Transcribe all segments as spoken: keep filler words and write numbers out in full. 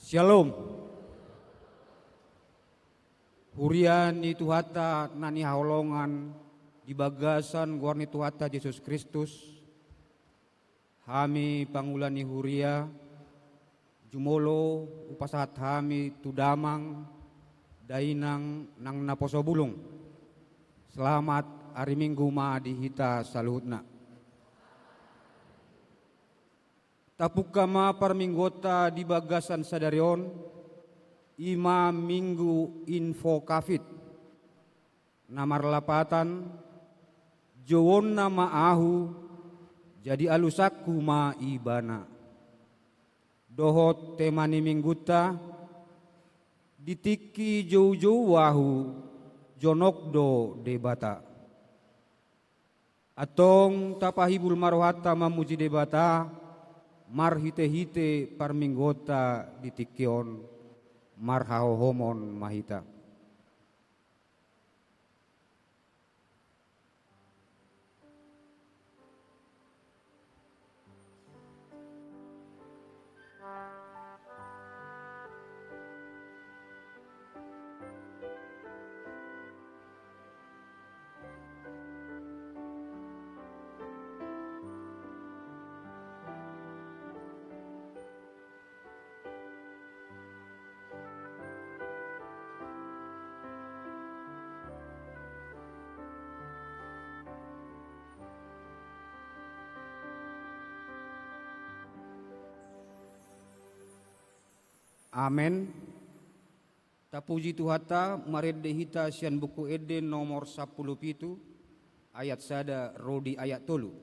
Syalom. Huria ni Tuhanta na hinaholongan di bagasan goar ni Tuhanta Jesus Kristus, hami pangula ni huria, jumolo hupasahat hami tu damang, dainang nang naposo bulung. Selamat ari Minggu ma di hita saluhutna. Tapungka ma parmingguonta di bagasan sadari on, i ma Minggu Invocavit. Na marlapatan, jouonna ma ahu, jadi alusanku ma ibana. Dohot tema ni minggunta, di tingki joujou ahu, jonok do Debata. Antong tapahibul ma rohanta mamuji Debata, marhitehite parmingguonta di tingki on, marhahohomon ma hita. Amen. Tapuji Tuhanta, marende hita sian Buku Ende nomor sampulu pitu, ayat sada ro di ayat tolu.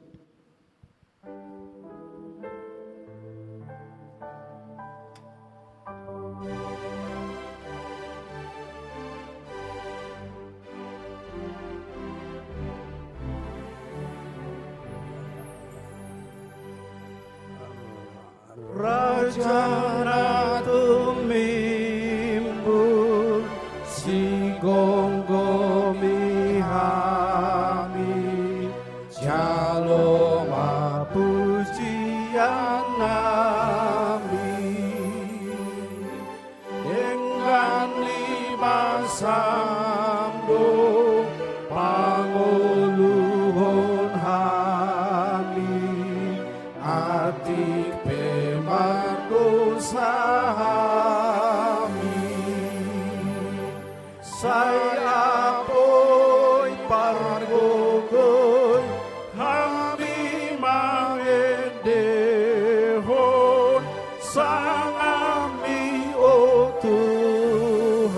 Raja na tumimbul, sigomgomi hami, jalo ma pujiannami. Denggan ni basam do pangoluhon hami, atik pe mardosa hami. Sai apoi pargogoi hami mangendehon sangamMi, o Tuhan.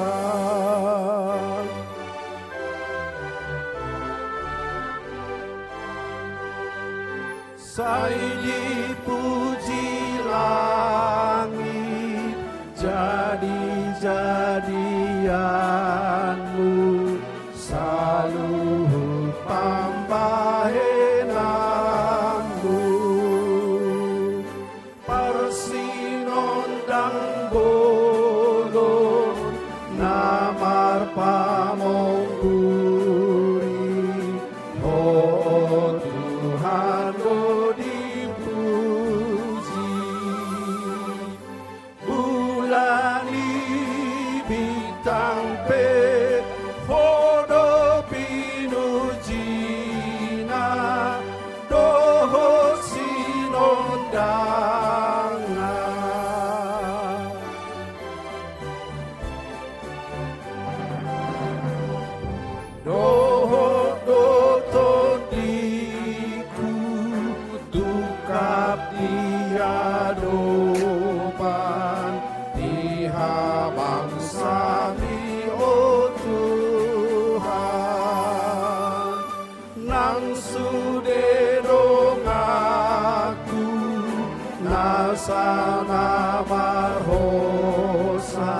Sai dipuji langit jadi-jadianMu, saluhut pambahenanMu. Parsinondang bolon na marpamongguri, Ho Tuhan do dipuji. Bulan i bintang pe Ho do pinujina, dohot sinondangna. Dohot do tondingku tungkap di adopan ni habangsaMi, o Tuhan. Nang sude donganku nasa na marhosa,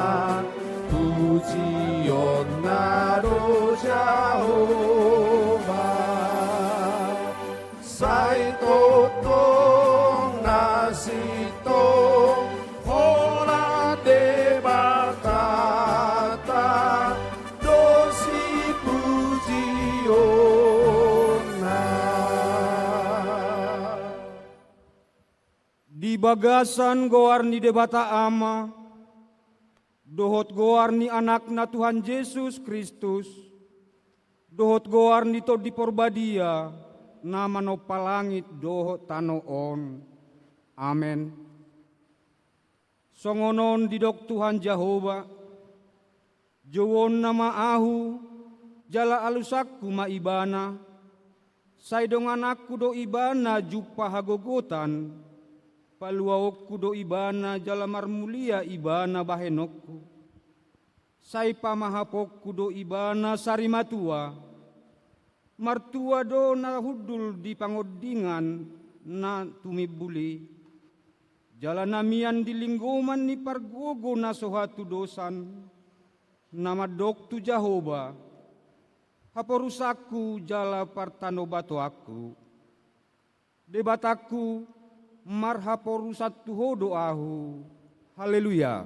pujionna do Jahowa. Sai tongtong na si Bagasan goar ni Debata Ama, dohot goar ni Anakna Tuhan Jesus Kristus, dohot goar ni Tondi Porbadia, na manompa langit dohot tano on. Amen. Songon on didok Tuhan Jahowa: Jouonna ma Ahu, jala alusanku ma Ibana. Sai dongananku do Ibana jumpa hagogotan, paluaonku do Ibana jala marmulia Ibana bahenonku. Sai pamahaponku do Ibana sarimatua. Martua do na hundul di pangondingan na tumimbul i, jala na mian di linggoman ni pargogo na so hatudosan. Na mandok tu Jahowa, haporusanku jala partanobatoanku. Debatangku, marhaporusan tu Ho do ahu. Haleluya.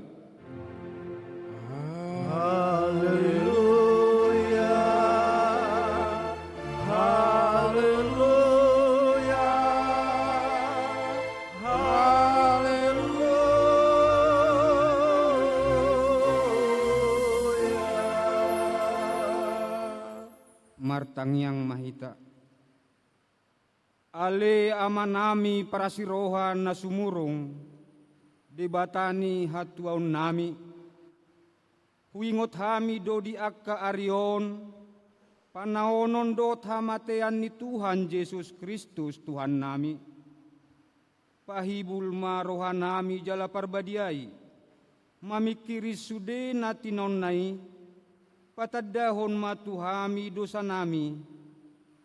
Haleluya. Haleluya. Haleluya. Martangiang ma hita. Ale Amanami parasiroha na sumurung, Debata ni hatuaonnami, huingot hami do di angka ari on panaonon dohot hamatean ni Tuhan Jesus Kristus Tuhannami. Pahibul ma rohanami jala parbadiai mamingkiri sude na tinonna i. Patandahon ma tu hami dosanami,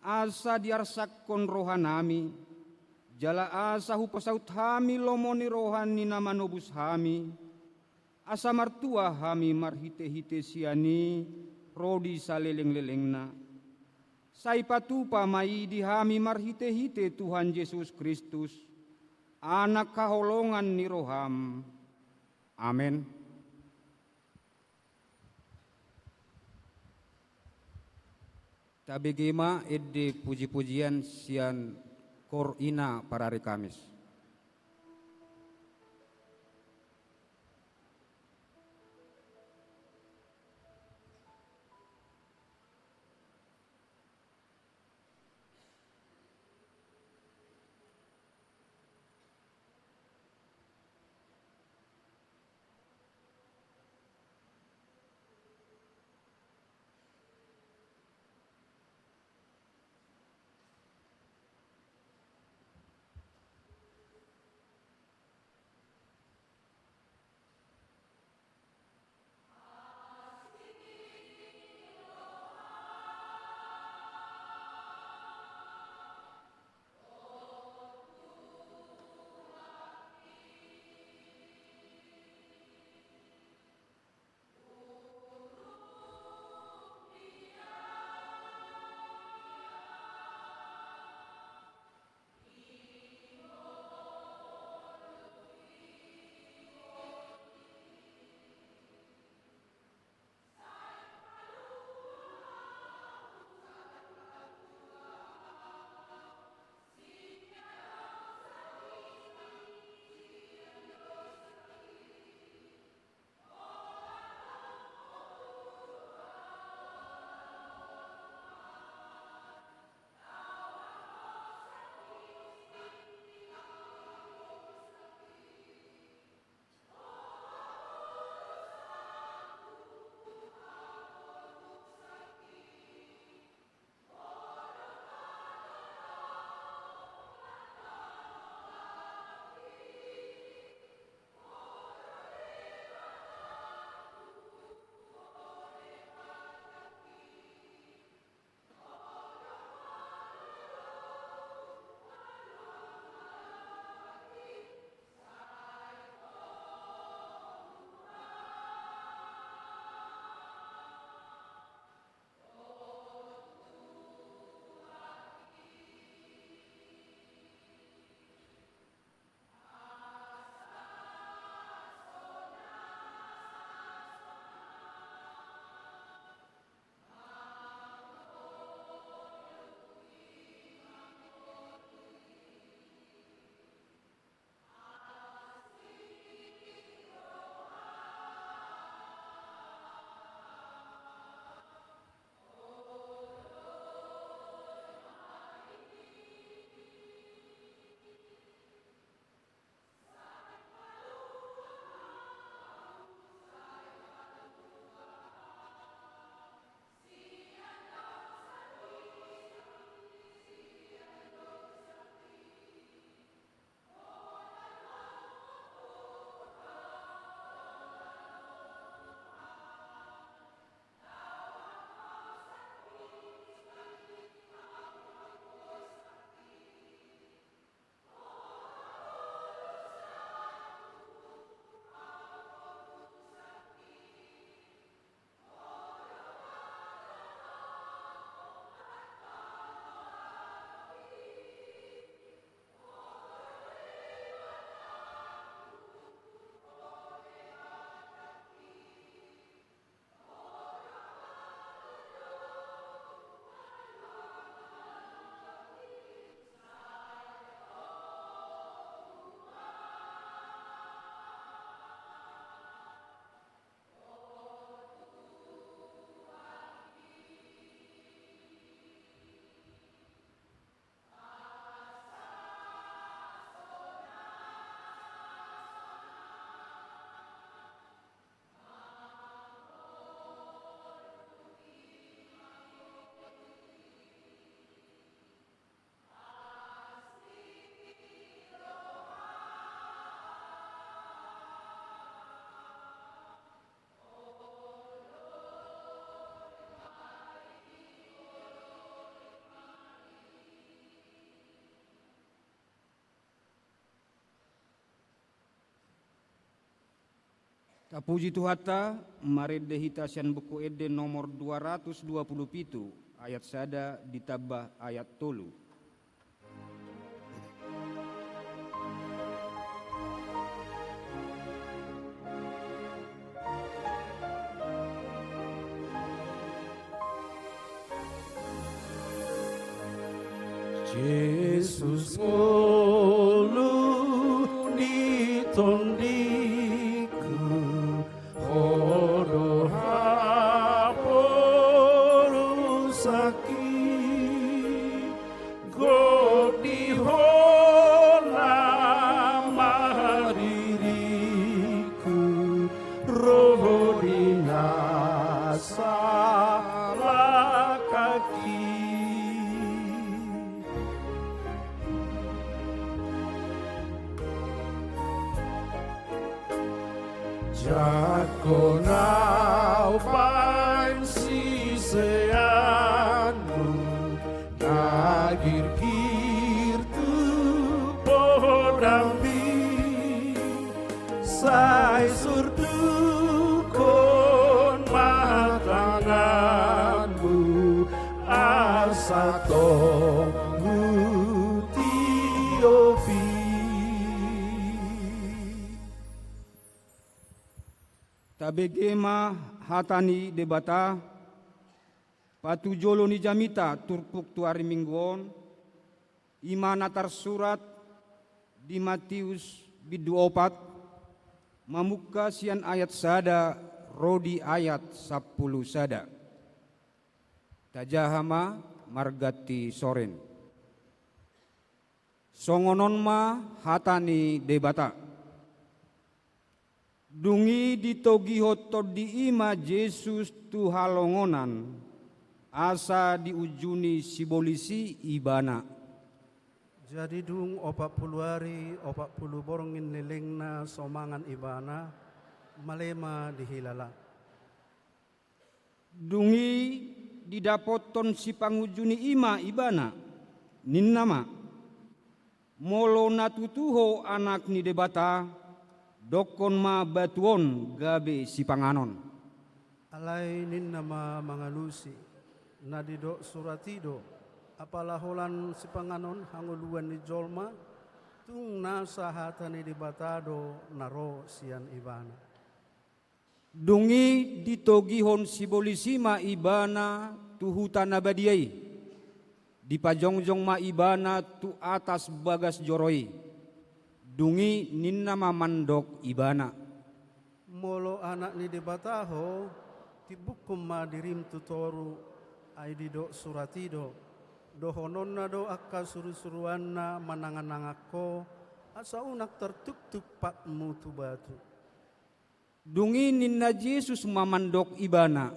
asa diarsakkon rohanami, jala asa hupasaut hami lomo ni roha ni na manobus hami, asa martua hami marhitehite sian i ro di salelenglelengna. Sai patupa ma i di hami marhitehite Tuhan Jesus Kristus, Anak haholongan ni roham. Amen. Tabege ma ende pujipujian sian Kor Ina parari Kamis. Tapuji Tuhanta, marende hita sian Buku Ende nomor dua ratus dua puluh pitu, ayat sada ditambah ayat tolu. Jesus ngolu ni tondiku, Ho do haporusangki, gok di Ho nama diringku, ro di na salangkangki. Jangkon au baen siseanmu, na girgir tu podami, sai surdukhon ma tanganmu, asa tong hutiopi. Tabege ma hata ni Debata, patujolo ni jamita turpuk tu ari Minggu on, i ma na tarsurat di Matius bindu opat, mamungka sian ayat sada ro di ayat sampulu sada. Tajaha ma marganti soren. Songon on ma hata ni Debata. Dung i ditogihon tondi i ma Jesus tu halongonan, asa diunjuni sibolis i ibana. Jadi dung opat pulu ari, opat pulu borngin lelengna so mangan ibana, male ma dihilala. Dung i didapothon sipangunjuni i ma ibana, ninna ma: Molo na tutu Ho Anak ni Debata, dokkon ma batu on gabe sipanganon. Alai ninna ma mangalusi: Na didok surat i do, apala holan sipanganon hangoluan ni jolma, tung nasa hata ni Debata do na ro sian ibana. Dung i ditogihon sibolis i ma ibana tu huta na badia i. Dipajongjong ma ibana tu atas bagas joro i. Dung i ninna ma mandok ibana: Molo Anak ni Debata Ho, timbukkon ma dirim tu toru, ai didok surat i do: Dohononna do angka surusuruanna mananganangan Ho, asa unang tartuktuk patmu tu batu. Dung i ninna Jesus ma mandok ibana: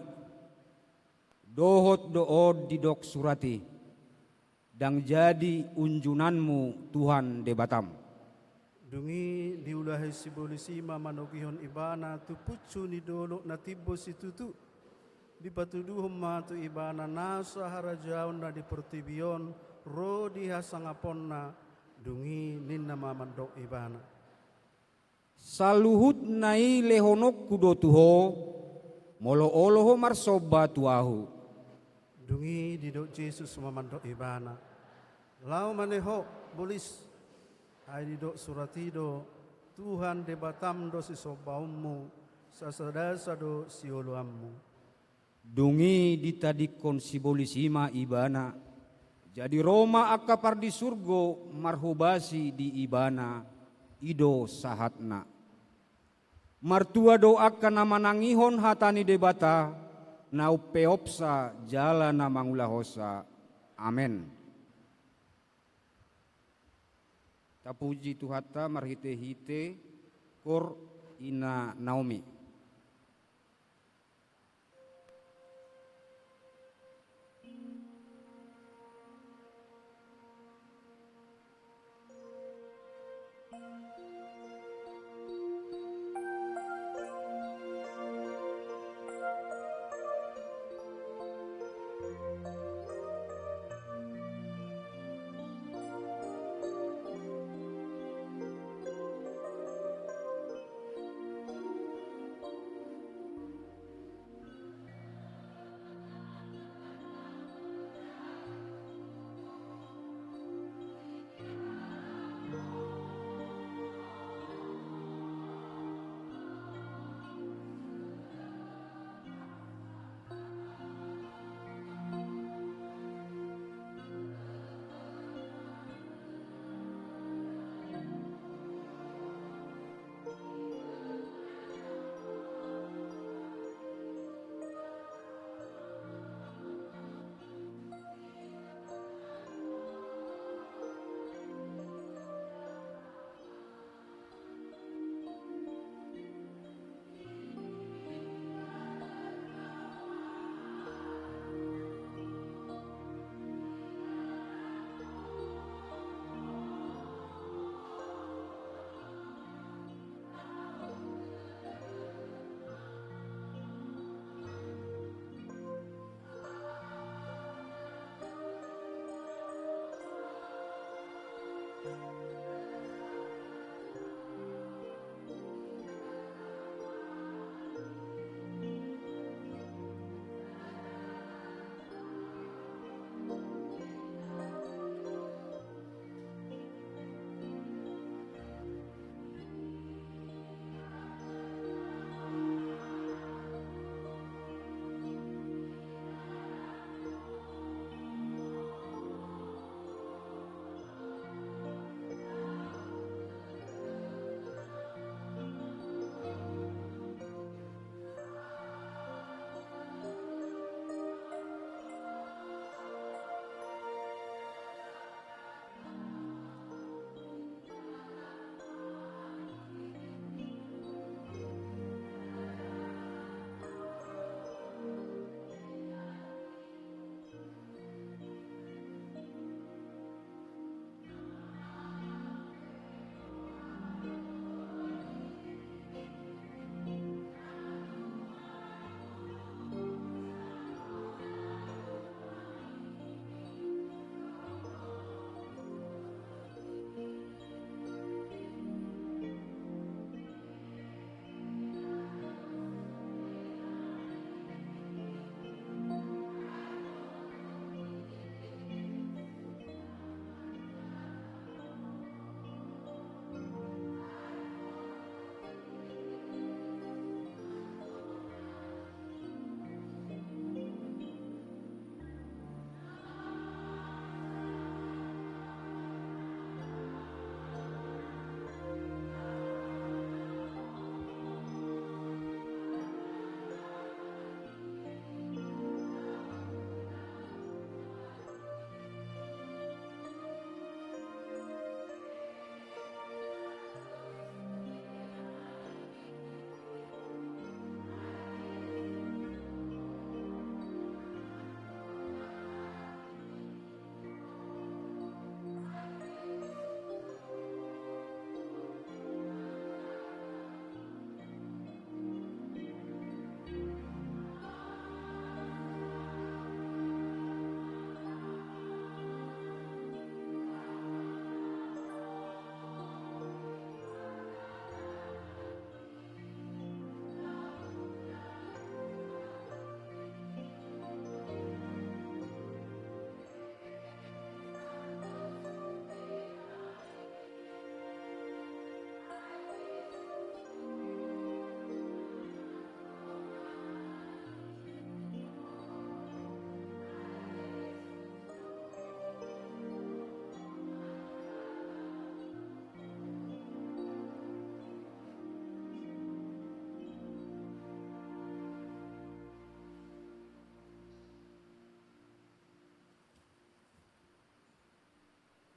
Dohot do on didok surat i: Ndang jadi unjunanmu Tuhan Debatam. Dung i diulahi sibolis i ma manogihon ibana tu punsu ni dolok na timbo situtu. Dipatuduhon ma tu ibana nasa harajaon na di portibi on ro di hasangaponna, dung i ninna ma mandok ibana: Saluhutna i lehononku do tu ho, molo olo ho marsomba tu ahu. Dung i didok Jesus ma mandok ibana: Laho ma ne ho, bolis. Ai didok surat i do: Tuhan Debatam do sisombaonmu, sasadasa do sioloanmu. Dung i ditadingkon sibolis i ma ibana, jadi ro ma angka pardisurgo marhobasi di ibana, i do sahatna. Martua do angka na manangihon hata ni Debata, na umpeopsa jala na mangulahonsa. Amen. Tapuji Tuhanta marhitehite kor Ina Naomi.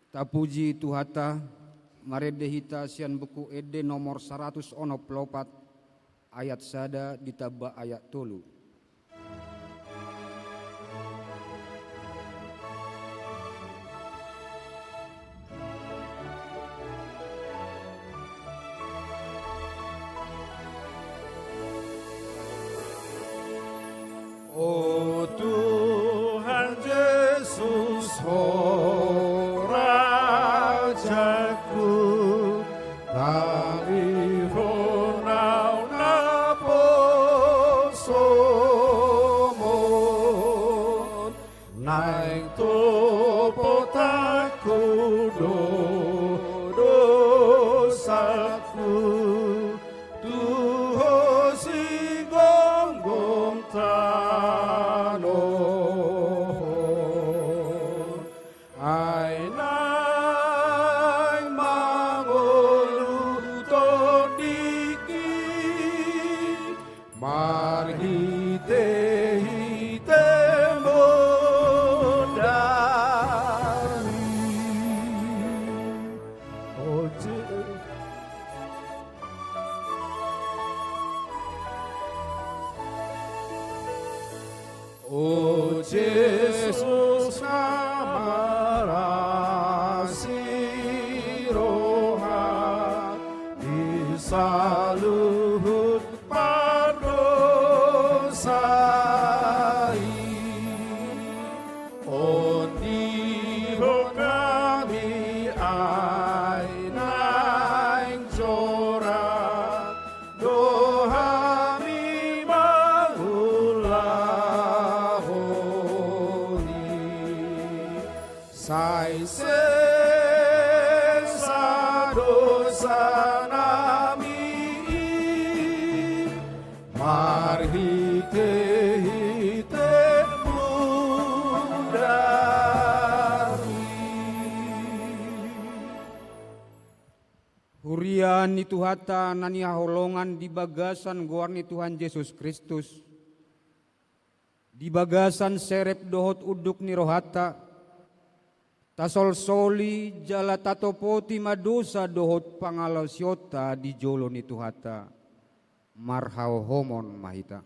Tapuji Tuhanta, marende hita sian Buku Ende nomor saratus onom pulu opat, ayat sada ditamba ayat tolu. O Tuhan Jesus, Ho Rajaku, taringot au naposomon, naeng topot angka do-, dosaku, tu Ho sigomgom tano on. Ai naeng mangolu tondingki, marhite-hitemu dami. O Je-, O Jesus na marasi roha di saluhut pardosa i. Ondihon hami ai naeng jora do hami mangulahon i. Sai sesa dosa nami i, marhite-hitemu dami. Huria ni Tuhanta na nihaholongan di bagasan goar ni Tuhan Jesus Kristus, di bagasan serep dohot unduk ni rohanta, tasolsoli jala tatopoti ma dosa dohot pangalaosionta di jolo ni Tuhanta. Marhaohomon ma hita.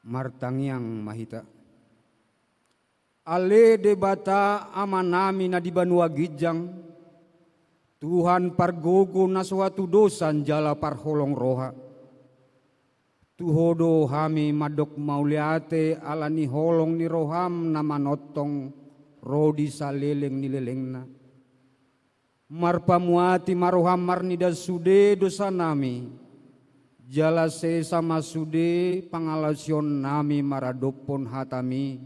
Martangiang ma hita. Ale Debata Amanami na di banua ginjang, Tuhan pargogo na so hatudosan jala parholong roha. Tu Ho do hami mandok mauliate ala ni holong ni roham na manongtong ro di saleleng ni lelengna. Marpamuati ma roham marnida sude dosanami, jala sesa ma sude pangalaosionnami maradophon hatami,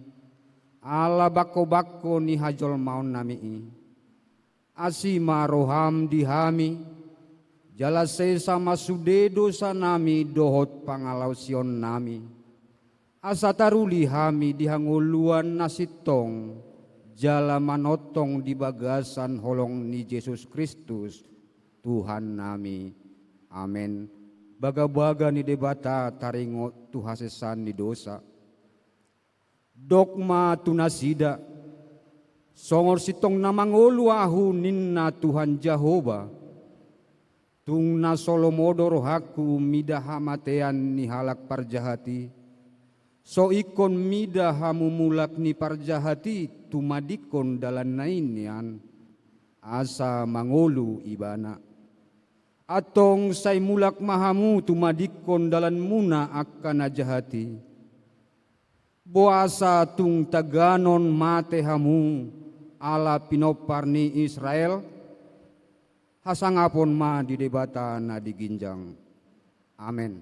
ala bangkobangko ni hajolmaonnami i. Asi ma roham di hami, jala sesa ma sude dosanami dohot pangalaosionnami. Asa taruli hami di hangoluan na sintong, jala manongtong di bagasan holong ni Jesus Kristus, Tuhannami. Amen. Bagabaga ni Debata taringot tu hasesaan ni dosa. Dok ma tu nasida, songon sintong na mangolu ahu ninna Tuhan Jahowa. Tung na so lomo do rohangku mida hamatean ni halak parjahat i. So ingkon mida hamumulak ni parjahat i tumadingkon dalanna i nian, asa mangolu ibana. Antong sai mulak ma hamu tumadingkon dalanmuna angka na jahat i. Boasa tung taganon mate hamu ala pinompar ni Israel? Hasangapon ma di Debata na di ginjang. Amen.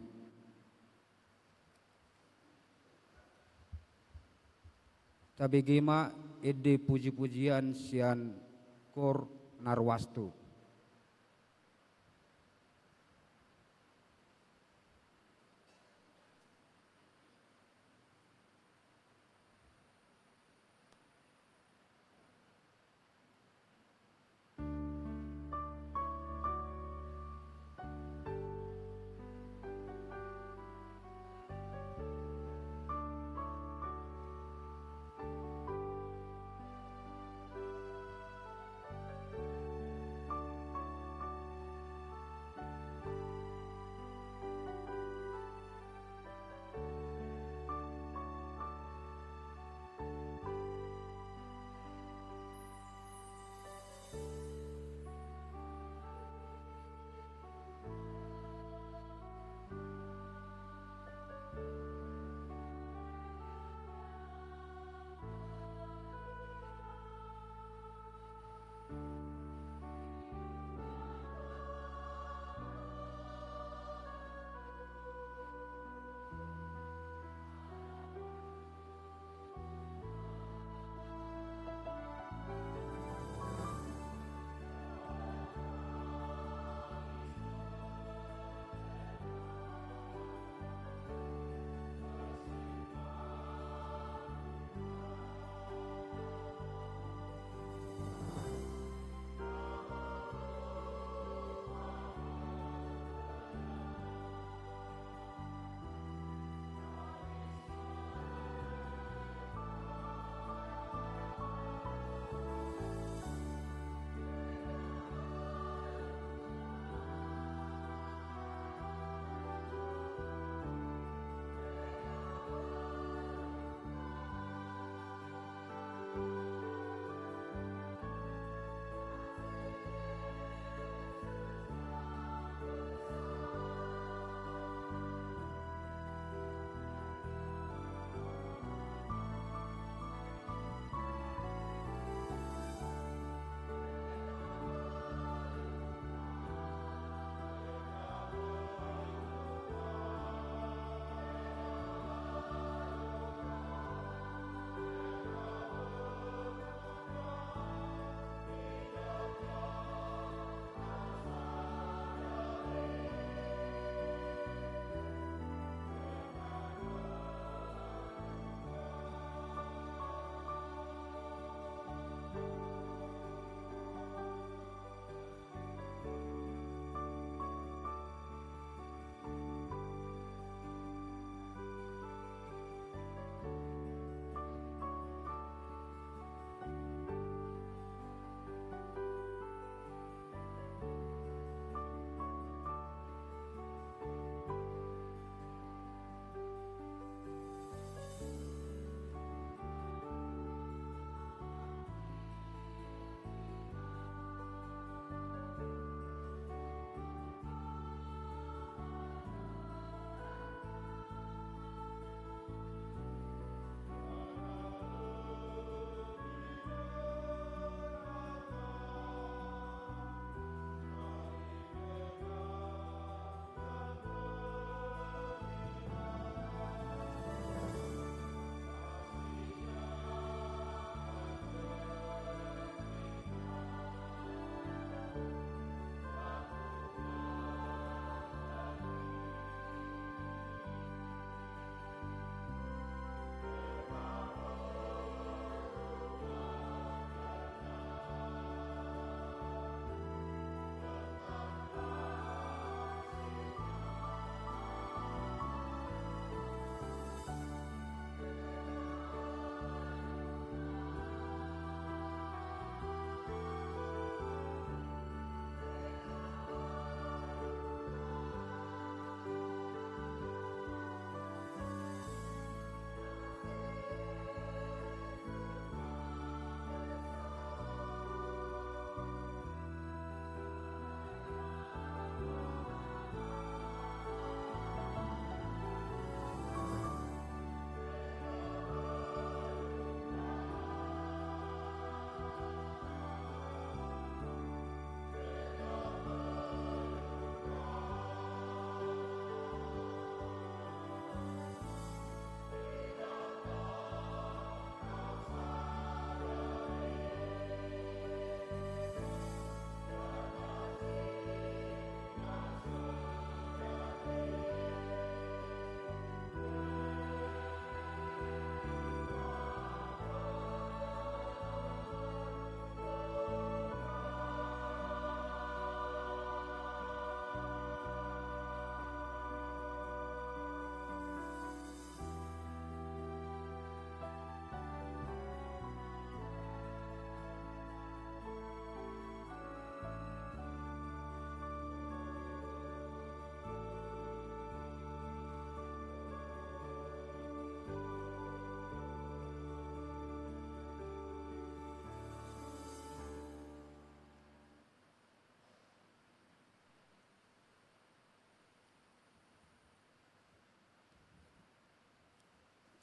Tabege ma ende puji-pujian sian Koor Naruwastu.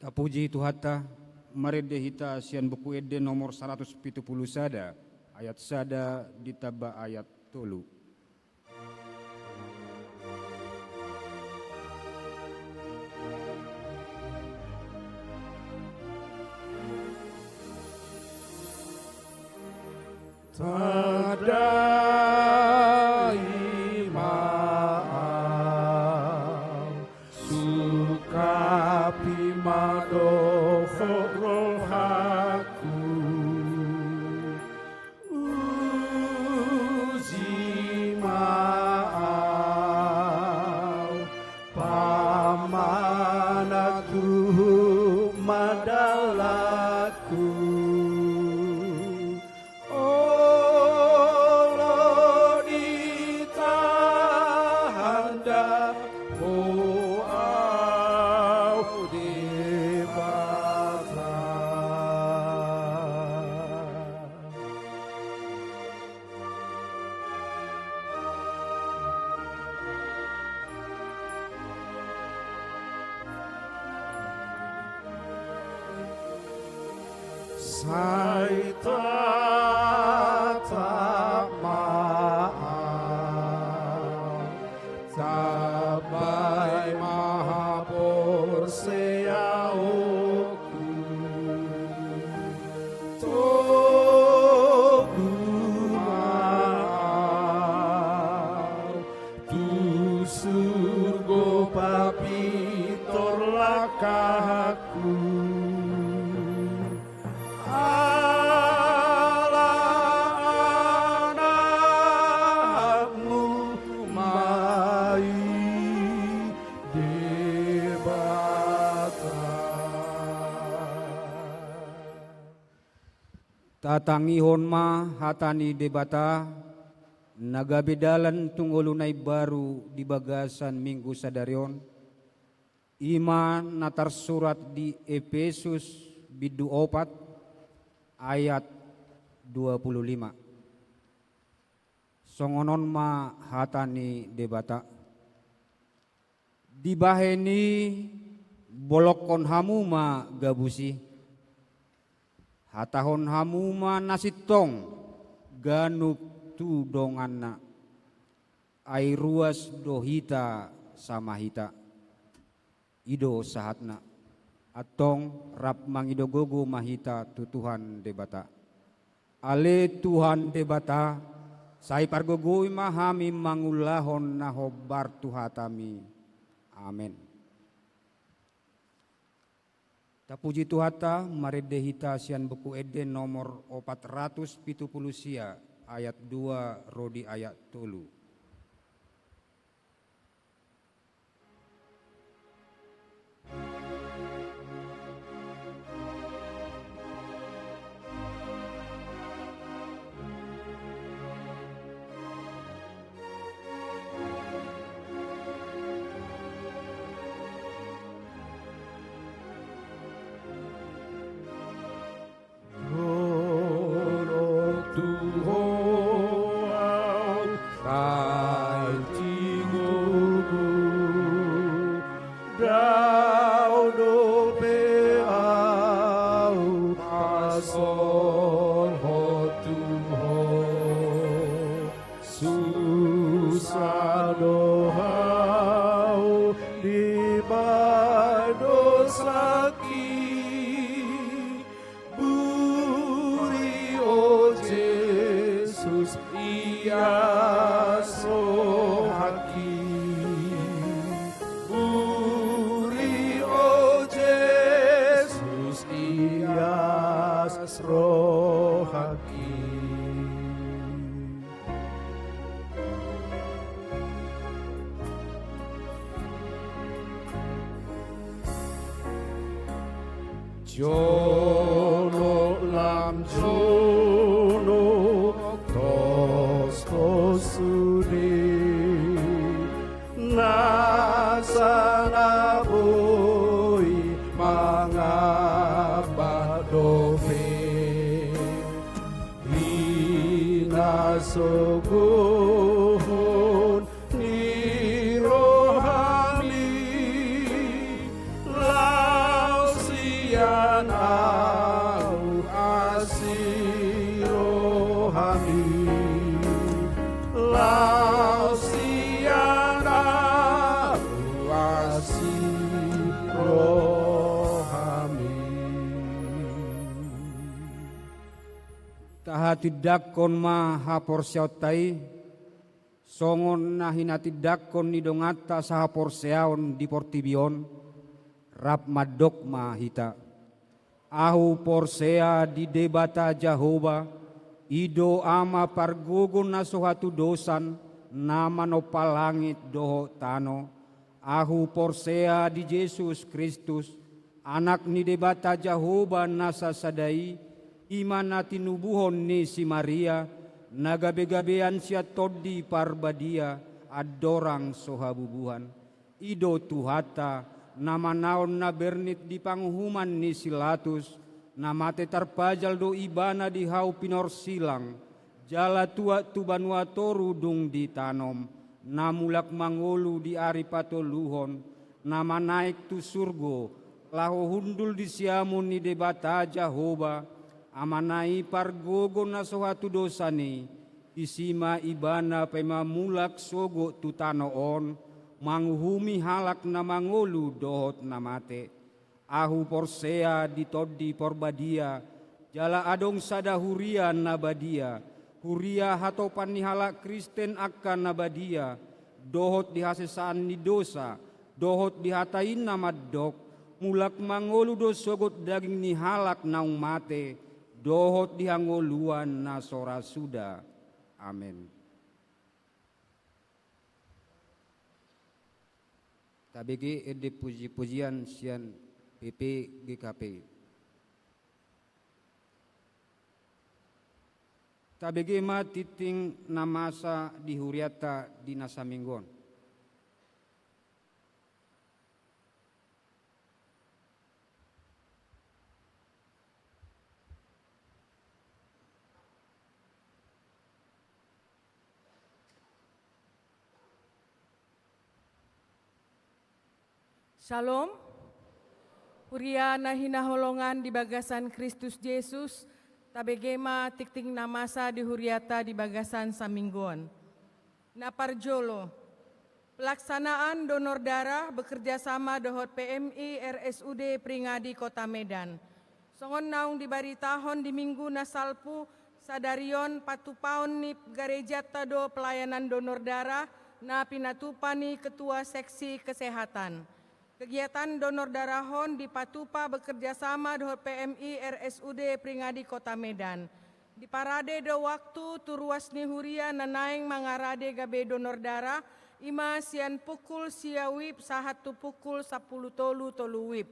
Tapuji Tuhanta, marende hita sian Buku Ende nomor saratus pitu pulu sada, ayat sada ditamba ayat tolu. Tandai ma au, sungkapi ma dohot rohangku. Uji ma au, pamanat huhut ma dalanku. Olo ditahan da Ho au Debata. Sai tatap ma au, tambai ma haporseaonku. Togu ma au tu surgo papintor langkangku. Ala anakmu ma i Debata. Tatangihon ma hata ni Debata, na gabe dalan tu ngolu na imbaru di bagasan Minggu sadari on, i ma na tarsurat di Epesus bindu opat ayat dua pulu lima. Songon on ma hata ni Debata. Dibahen i bolongkon hamu ma gabus i. Hatahon hamu ma na sintong ganup tu donganna. Ai ruas do hita sama hita. I do sahatna. Antong rap mangido gogo ma hita tu Tuhan Debata. Ale Tuhan Debata, sai pargogoi ma hami mangulahon na hombar tu hataMi. Amen. Tapuji Tuhanta, marende hita sian Buku Ende nomor opat ratus pitu pulu sia, ayat dua ro di ayat tolu. Dolok tu Ho au tatinggogo, dao dope au pasaulhon tu Ho. Susa do hau dibahen dosangki. Buri, o Jesus, ias rohangki. Buri, o Jesus, ias rohangki. Jonok lam jonok, toskos sude, nasa na boi mangambat dope. Hinasogohon ni rohaMi, laos Tahatindangkon ma haporseaonta i, songon na hinatindangkon ni donganta sahaporseaon di portibi on, rap mandok ma hita. Ahu porsea di Debata Jahowa, i do Ama pargogo na so hatudosan, na manompa langit dohot tano. Ahu porsea di Jesus Kristus, Anak ni Debata Jahowa na sasada i, i ma na tinubuhon ni si Maria, na gabegabean sian Tondi Parbadia, andorang so habubuhan. I do Tuhanta, na manaon na bernit di panguhuman ni si Latus, na mate tarpajal do Ibana di hau pinorsilang, jala tuat tu banua toru dung ditanom, na mulak mangolu di ari patoluhon, na manaek tu surgo, laho hundul di siamun ni Debata Jahowa, Amana i pargogo na so hatudosan i, disi ma Ibana paima mulak sogot tu tano on, manguhumi halak na mangolu dohot na mate. Ahu porsea di Tondi Parbadia, jala adong sada huria na badia, huria hatopan ni halak Kristen angka na badia, dohot di hasesaan ni dosa, dohot di hata i na mandok, mulak mangolu do sogot daging ni halak naung mate, dohot di hangoluan na so ra suda. Amen. Tabege ende puji-pujian sian P P G K P. Tabege ma tingting na masa di hurianta di na saminggu on. Shalom. Huria na hinaholongan di bagasan Kristus Jesus, tabege ma tingting na masa di hurianta di bagasan saminggu on. Na parjolo, pelaksanaan donor darah bekerja sama dohot P M I R S U D Pringadi Kota Medan. Songon naung dibaritahon di minggu na salpu, sadari on patupaon ni garejanta do pelayanan donor darah na pinatupa ni Ketua Seksi Kesehatan. Kegiatan donor darah on dipatupa bekerja sama dohot P M I R S U D Pringadi Kota Medan. Diparade do waktu tu ruas ni huria na naeng mangarade gabe donor darah, i ma sian pukul sia wib sahat tu pukul sampulu tolu tolu wib.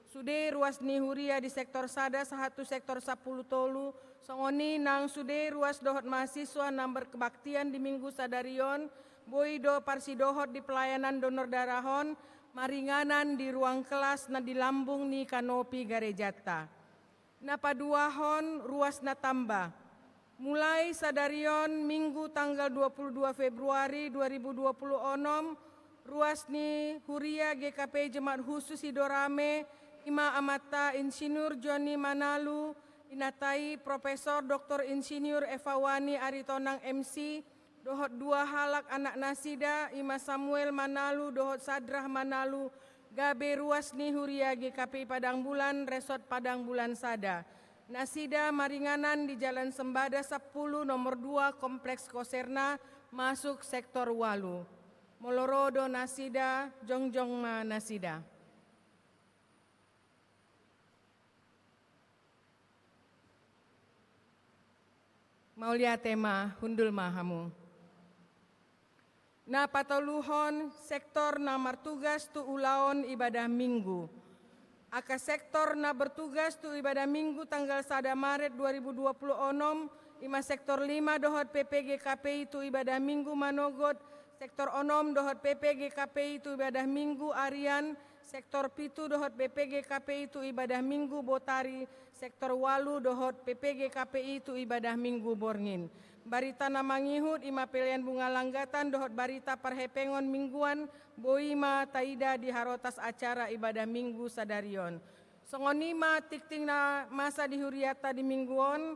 Sude ruas ni huria di sektor sada sahat tu sektor sampulu tolu, songon i nang sude ruas dohot mahasiswa na berkebaktian di minggu sadari on, boi do parsidohot di pelayanan donor darah on, maringanan di ruang kelas na di lambung ni kanopi garejanta. Na paduahon, ruas na tamba. Mulai sadari on, Minggu tanggal dua puluh dua Februari dua ribu dua puluh onom, ruas ni huria G K P I Jemaat Khusus Sidorame, i ma amanta Insinyur Joni Manalu, inanta i Profesor Doktor Insinyur Eva Wani Aritonang M C, dohot dua halak anak nasida, i ma Samuel Manalu dohot Sadrah Manalu, gabe ruas ni huria G K P I Padang Bulan, Resort Padang Bulan sada. Nasida maringanan di Jalan Sembada sampulu nomor dua, Kompleks Koserna, masuk sektor walu. Molo ro do nasida, jongjong ma nasida. Mauliate ma, hundul ma hamu. Na patoluhon, sektor na martugas tu ulaon ibadah Minggu. Angka sektor na bertugas tu ibadah Minggu tanggal sada Maret dua ribu dua puluh onom, i ma sektor lima dohot P P G K P I tu ibadah Minggu manogot, sektor onom dohot P P G K P I tu ibadah Minggu arian, sektor pitu dohot P P G K P I tu ibadah Minggu botari, sektor walu dohot P P G K P I tu ibadah Minggu borngin. Barita na mangihut i ma pelean bunga langgatan dohot barita parhepengon mingguan, boi ma taida di harotas acara ibadah Minggu sadari on. Songon i ma tingting na masa di hurianta di minggu on,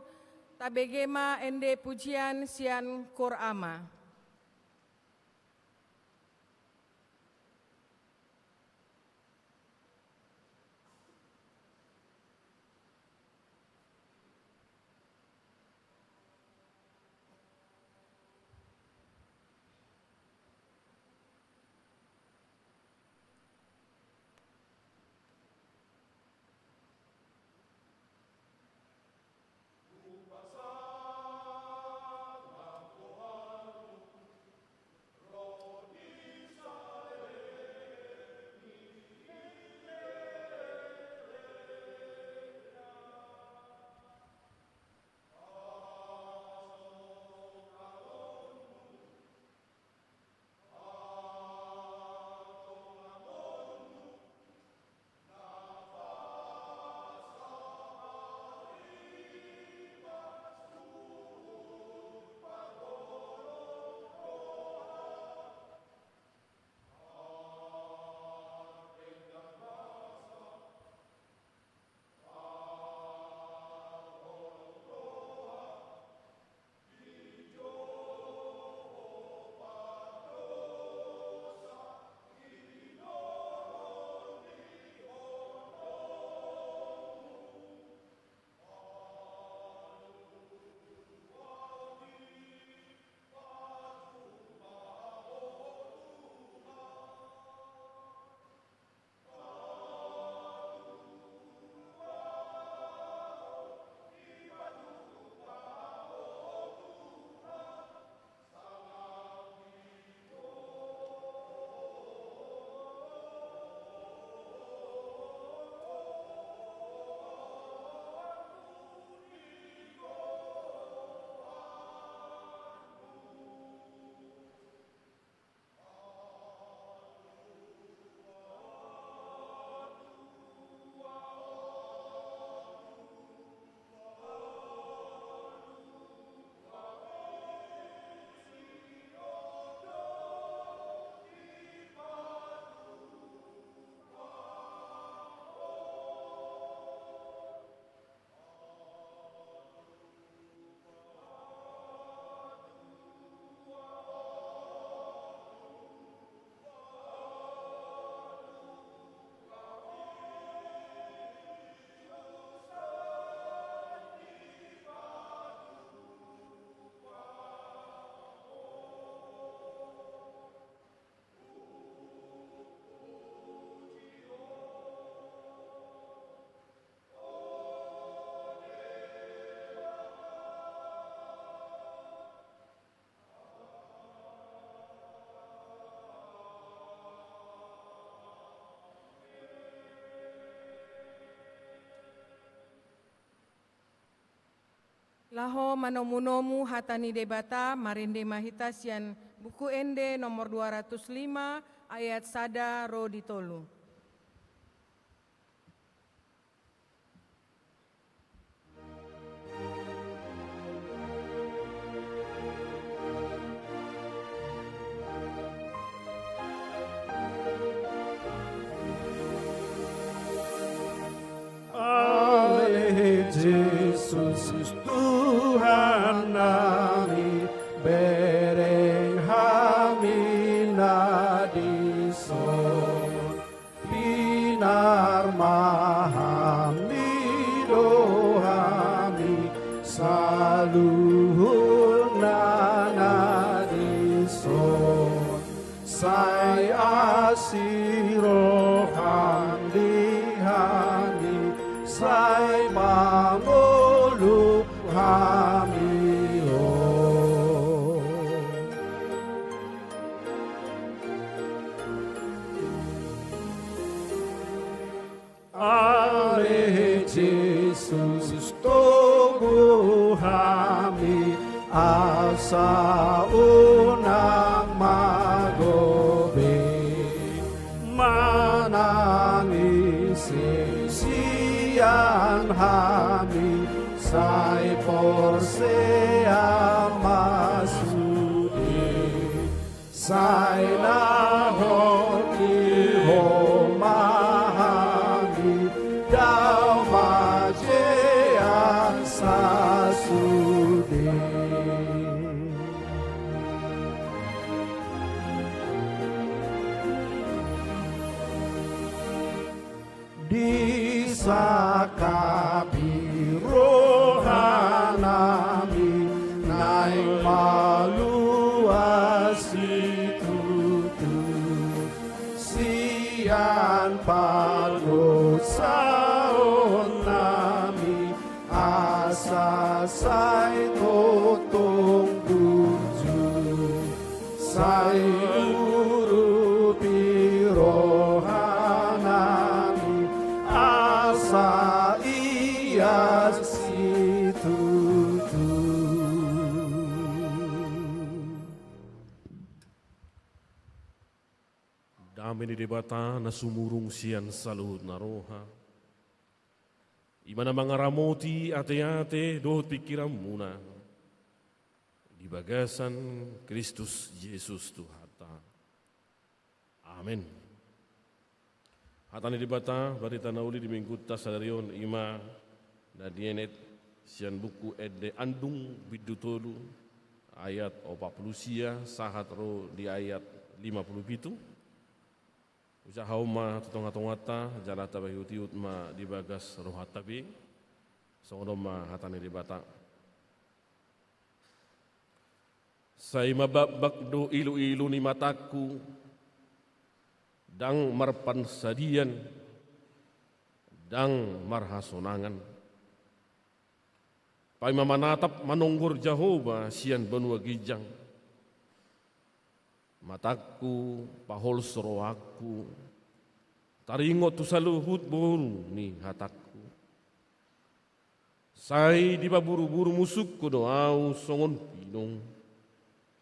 tabege ma ende pujian sian Koor Ama. Laho manomunomu hata ni Debata, marende ma hita sian Buku Ende nomor dua ratus lima, ayat sada ro di tolu. Ale Jesus Tuhan nami, bereng hami na dison. Pinar ma hami do hami saluhutna na dison. Sai asi roham di hami, sai mangolu hami on. Ale Jesus, togu hami, asa unang magobe. Manang ise sian hami, sai porsea ma sude. Sai na hot ni Ho ma hami, dao ma je asa sude. Disangkapi roha nami naeng malua situtu, sian pardosaon nami, asa sai tongtong burju. Sai urupi roha nami, asa ia situtu. Dame ni Debata na sumurung sian saluhutna roha, i ma na mangaramoti ateate dohot pingkiranmuna di bagasan Kristus Jesus Tuhanta. Amen. Hata ni Debata, barita na uli di Minggunta sadari on, i ma na dienet sian Buku Ende Andung bindu tolu, ayat opat pulu sia sahat ro di ayat lima pulu pitu. Hujaha hamu ma tu tongatonganta, jala tapaihutihut ma di bagas rohanta be. Songon on ma hata ni Debata. Sai mabakbak do iluilu ni matangku, ndang marpansadian, ndang marhasonangan. Paima manatap manonggor Jahowa sian banua ginjang. Matangku, pahols rohangku, taringot tu saluhut boru ni hatangku. Sai dipaburuburu musungku do ahu songon pinong,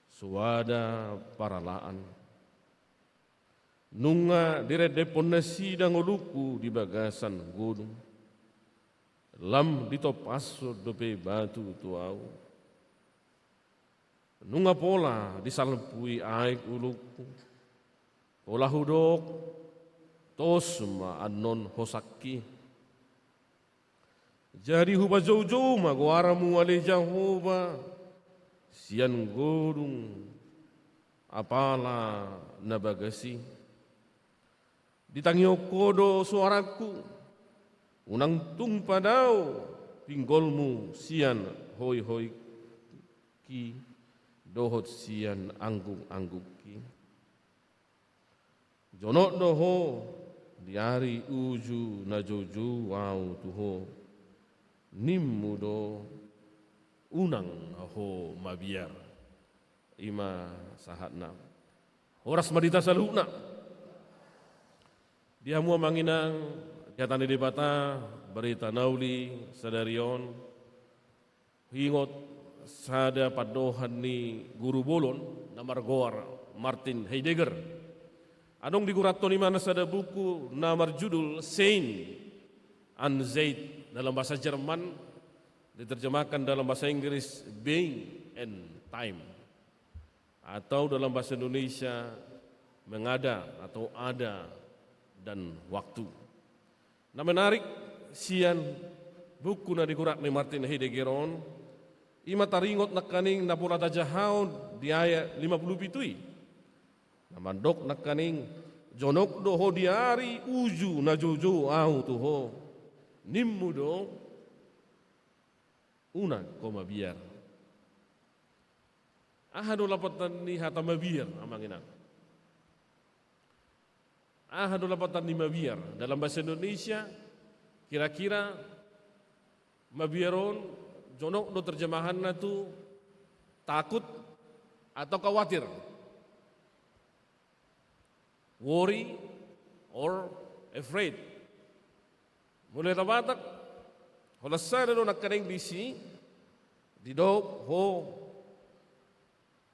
soada paralaan. Nunga direndephon nasida ngolungku di bagasan godung, lam ditopashon dope batu tu ahu. Nunga pola disalpui aek ulungku, pola hudok, tos ma annon hosangki. Jadi hupajoujou ma goarmu ale Jahowa, sian godung apala na bagas i. Ditangihon Ho do soarangku, unang tung padao pinggolmu sian hoihoingki dohot sian anggunganggungki. Jonok do Ho di ari uju na joujou ahu tu Ho, nimmu do unang Ho mabiar. I ma sahatna. Horas ma di hita saluhutna. Di hamu amang inang, di hata ni Debata, barita na uli sadari on, Huingot sada pandohan ni guru bolon na margoar Martin Heidegger. Adong digurathon ibana sada buku na marjudul Sein und Zeit dalam bahasa Jerman, diterjemahkan dalam bahasa Inggris Being and Time, atau dalam bahasa Indonesia Mengada atau Ada dan Waktu. Na menarik sian buku na digurat ni Martin Heidegger on, i ma taringot nangkaning na pola tajahaon di ayat lima pulu pitu i. Na mandok nangkaning, jonok do ho di ari uju na joujou ahu tu ho. Nimmu do, unang ho mabiar. Aha do lapatan ni hata mabiar, amang inang? Aha do lapatan ni mabiar? Dalam bahasa Indonesia, kira-kira mabiar on jonok do terjemahanna tu takut atau khawatir? Worry or afraid. Molo hita Batak, holan sada do nangkaning disi, didok ho,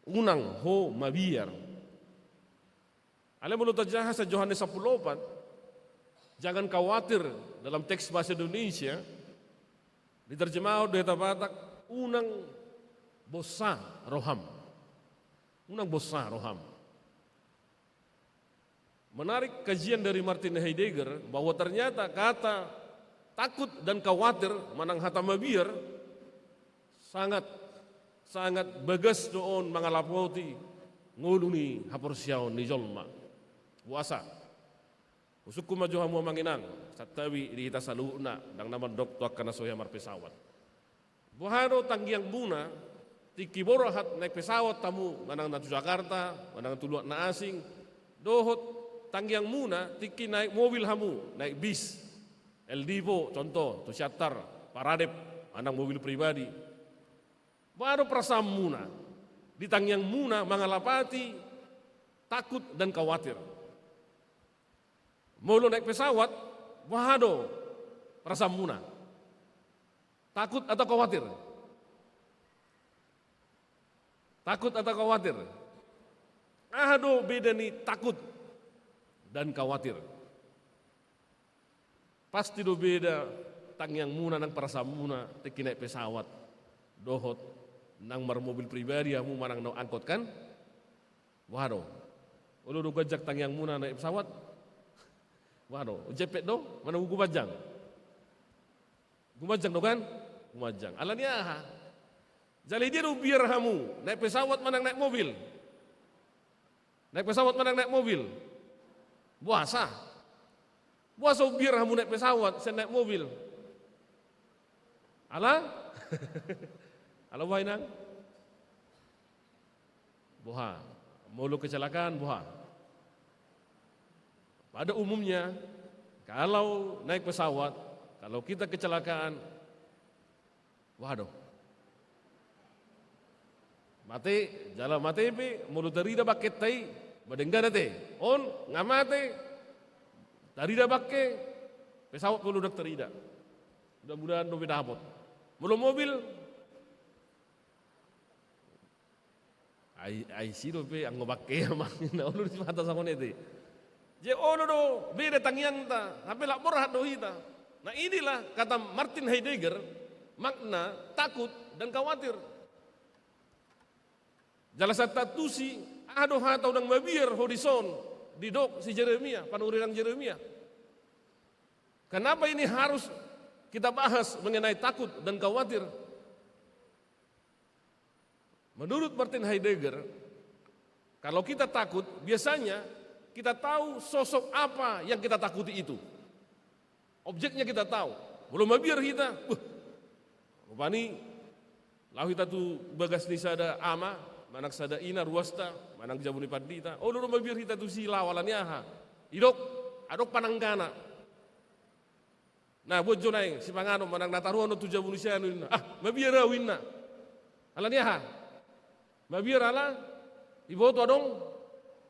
unang ho mabiar. Alai molo tajaha sian Johannes sampulu opat, jangan khawatir, dalam teks bahasa Indonesia, diterjemahon do hita Batak, unang bosa roham. Unang bosa roham. Menarik kajian dari Martin Heidegger bahwa ternyata kata takut dan khawatir manang hata mabiar sangat, sangat bagas do on mangalapoti ngolu ni haporseaon ni jolma. Boasa? Husungkun ma jo hamu amang inang, santabi di hita saluhutna, ndang na mandok tu angka na so hea marpesawat. Boha do tangiangmuna, tingki borhat naek pesawat hamu, manang na tu Jakarta, manang tu luat na asing, dohot tangiangmuna, tingki naek mobil hamu, naek bis, L D V O, contoh, tu Siantar, Paradep, manang mobil pribadi. Boha do perasaanmuna, di tangiangmuna mangalapati takut dan khawatir. Molo naek pesawat, boha do perasaanmuna? Takut atau khawatir? Takut atau khawatir? Aha do beda ni takut dan khawatir? Pasti do beda tangiangmuna nang perasaanmuna tingki naek pesawat dohot nang marmobil pribadi hamu manang naek angkot, kan? Boha do? Olo do ganjang tangiangmuna naek pesawat? Boha do? Jempek do? Manang gumanjang? Gumanjang do, kan? Gumanjang. Alani aha? Jala dia do umbiar hamu naek pesawat manang naek mobil? Naek pesawat manang naek mobil? Boasa? Boasa umbiar hamu naek pesawat sian naek mobil? Ala? Ala boha, inang? Boha? Molo kecelakaan, boha? Pada umumnya, kalau naik pesawat, kalau kita kecelakaan, boha do? Mate, jala mate pe, molo tarida bangkenta i, ba denggan ate. On, nga mate, tarida bangke, pesawat pe olo ndang tarida. Mudah-mudahan dope dapot. Molo mobil, ai, ai si dope anggo bangke, amang, na olo do sipata songon i ate. Jadi olo do beda tangiangta, hape lak borhat do hita. Nah, inilah kata Martin Heidegger, makna takut dan khawatir. Jala santabi tusi, aha do hata unang mabiar ho dison, didok si Jeremia, panurirang Jeremia. Kenapa ini harus kita bahas mengenai takut dan khawatir? Menurut Martin Heidegger, kalau kita takut, biasanya kita tahu sosok apa yang kita takuti itu. Objeknya kita tahu. Molo mabiar hita, beh, rupani laho hita tu bagas ni sada ama, manang sada ina ruasta, manang jabu ni pandita. Olo do mabiar hita tusi laho, alani aha? Didok, adong pananggana. Nah, buat jo naeng sipanganon manang na taruhon tu jabu ni sianu, ninna. Ah, mabiar ahu, ninna. Alani aha? Mabiar ala diboto adong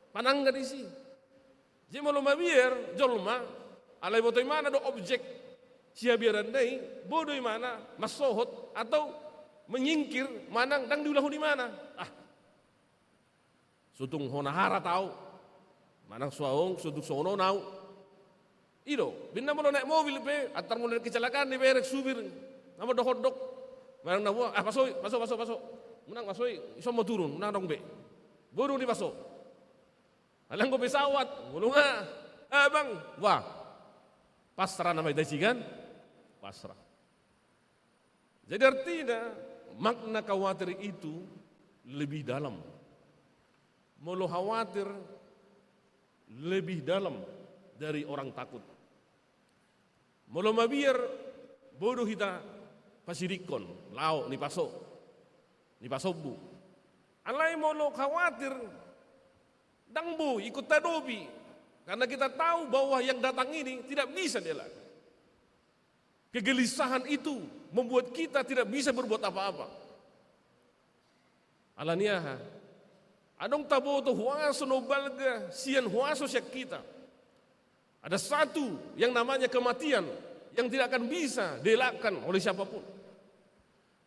panangga disi. Jadi molo mabiar jolma, ala diboto imana do objek sihabiaranna i, boi do imana mansohot atau menyingkir, manang ndang diulahon ibana. Ah, sotung hona harat au, manang suaong, sotung songon on au. I do, binna molo naek mobil pe, antar molo naek kecelakaan diberek supir, nama dohot dok. Manang na bua, ah, paso i, paso, paso, paso. Unang paso i, ison ma turun, unang adong be. Boi do dipaso. Alai anggo pesawat, molo nga, ah, bang, wah. Pasrah nama i taisi kan? Pasrah. Jadi artinya, makna khawatir itu lebih dalam. Molo khawatir lebih dalam dari orang takut. Molo mabiar, boi do hita pasidingkon, laho, nipaso, nipasombu. Alai molo khawatir, ndang boi, ingkon tadopi. Karena kita tahu bahwa yang datang ini tidak bisa dielak. Kegelisahan itu membuat kita tidak bisa berbuat apa-apa. Ala ni aha? Adong taboto huaso na umbalga sian huaso sian hita. Ada satu yang namanya kematian yang tidak akan bisa dielakkan oleh siapapun.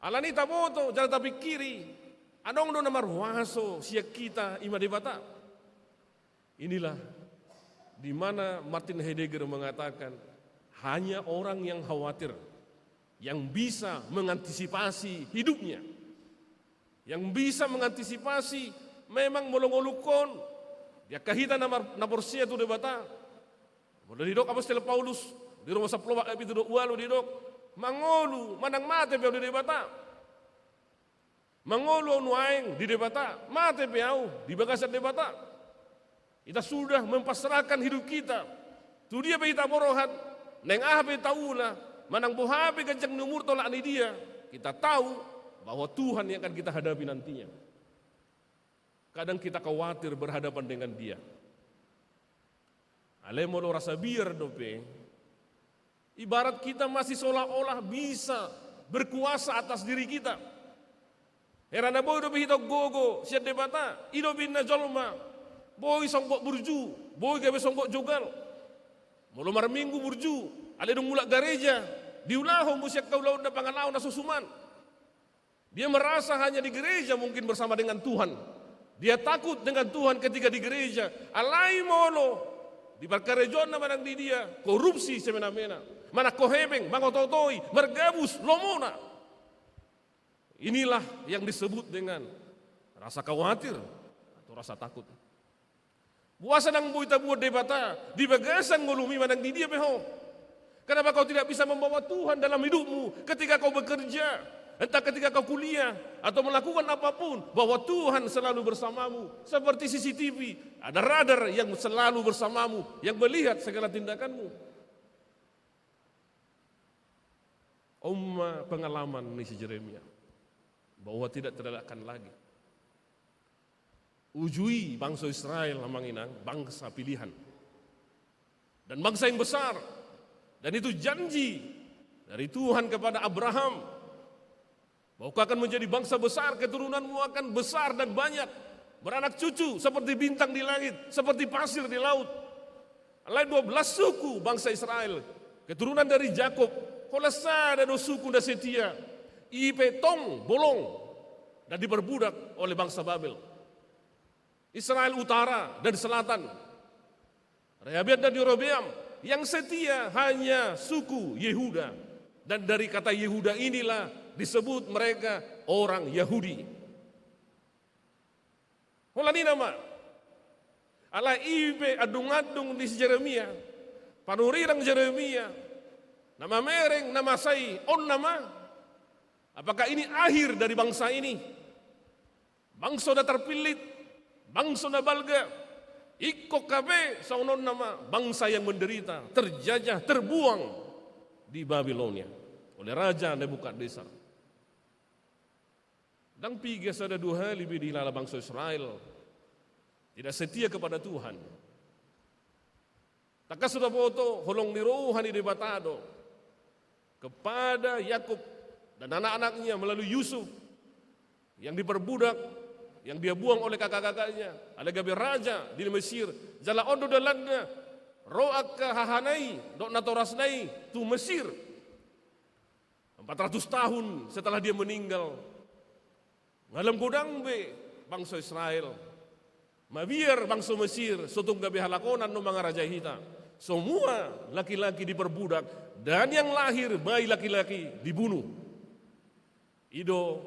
Ala ni taboto jala tapingkiri, adong do na marhuaso sian hita, i ma Debata. Inilah di mana Martin Heidegger mengatakan, hanya orang yang khawatir yang bisa mengantisipasi hidupnya, yang bisa mengantisipasi memang molo ngolungkon, di angka hita na mar-, na porsea tu Debata. Molo didok apostel Paulus, di Roma sampulu opat ayat pitu dohot ualu didok, mangolu manang mate pe au di Debata. Mangolu au nuaeng di Debata, mate pe au di bagasan Debata. Kita sudah mempasrahkan hidup kita. Tu dia pe hita borhat, naeng aha pe taula, manang boha pe ganjang ni umurta olat ni dia, kita tahu bahwa Tuhan yang akan kita hadapi nantinya. Kadang kita khawatir berhadapan dengan Dia. Alai molo rasa biar dope, ibarat kita masih seolah-olah bisa berkuasa atas diri kita. Hera na boi dope hita gogo sian Debata, i do binna jolma boi songgop burju, boi gabe songgop jogal. Molo marminggu burju, alai dung mulak gareja, diulahon muse angka ulaonna pangalaho na so suman. Dia merasa hanya di gereja mungkin bersama dengan Tuhan. Dia takut dengan Tuhan ketika di gereja. Alai molo di parkarejoanna manang di dia, korupsi semena-mena, manangko hepeng, mangoto-otoi, margabus, lomona. Inilah yang disebut dengan rasa khawatir atau rasa takut. Boasa ndang boi taboan Debata di bagasan ngolumi manang di dia pe ho? Kenapa kau tidak bisa membawa Tuhan dalam hidupmu ketika kau bekerja, entah ketika kau kuliah, atau melakukan apapun, bahwa Tuhan selalu bersamamu, seperti C C T V, ada radar yang selalu bersamamu, yang melihat segala tindakanmu. On ma pengalaman ni si Jeremia, bahwa tidak terelakkan lagi. Uju i bangso Israel, amang inang, bangsa pilihan dan bangsa yang besar. Dan itu janji dari Tuhan kepada Abraham, bahwa kau akan menjadi bangsa besar, keturunanmu akan besar dan banyak, beranak cucu seperti bintang di langit, seperti pasir di laut. Alai dua belas suku bangsa Israel, keturunan dari Jakob, holan sada do suku na setia, i pe tong bolong dan diperbudak oleh bangsa Babel. Israel utara dan selatan, Rehabeam dan Yerobeam, yang setia hanya suku Yehuda. Dan dari kata Yehuda inilah disebut mereka orang Yahudi. Holan i nama. Alai i pe andung-andung ni si Jeremia, panurirang Jeremia, na mamereng, na masa i, on nama. Apakah ini akhir dari bangsa ini? Bangso na tarpillit, bangso na balga, ingkon hape songon on nama bangsa yang menderita, terjajah, terbuang di Babilonia oleh Raja Nebukadnesar. Ndang piga sada dua hali be dihilala bangso Israel tidak setia kepada Tuhan. Tangkas do taboto holong ni roha ni Debata do kepada Yakub dan anak-anaknya melalui Yusuf yang diperbudak, yang dia buang oleh kakak-kakaknya, alai gabe raja di Mesir. Jala on do dalanna ro angka hahana i dohot natorasna i tu Mesir. Empat ratus tahun setelah dia meninggal, nga lam godang be bangso Israel. Mabiar bangso Mesir, so tung gabe halak onan do mangarajai hita. Semua laki-laki diperbudak, dan yang lahir bayi laki-laki dibunuh. I do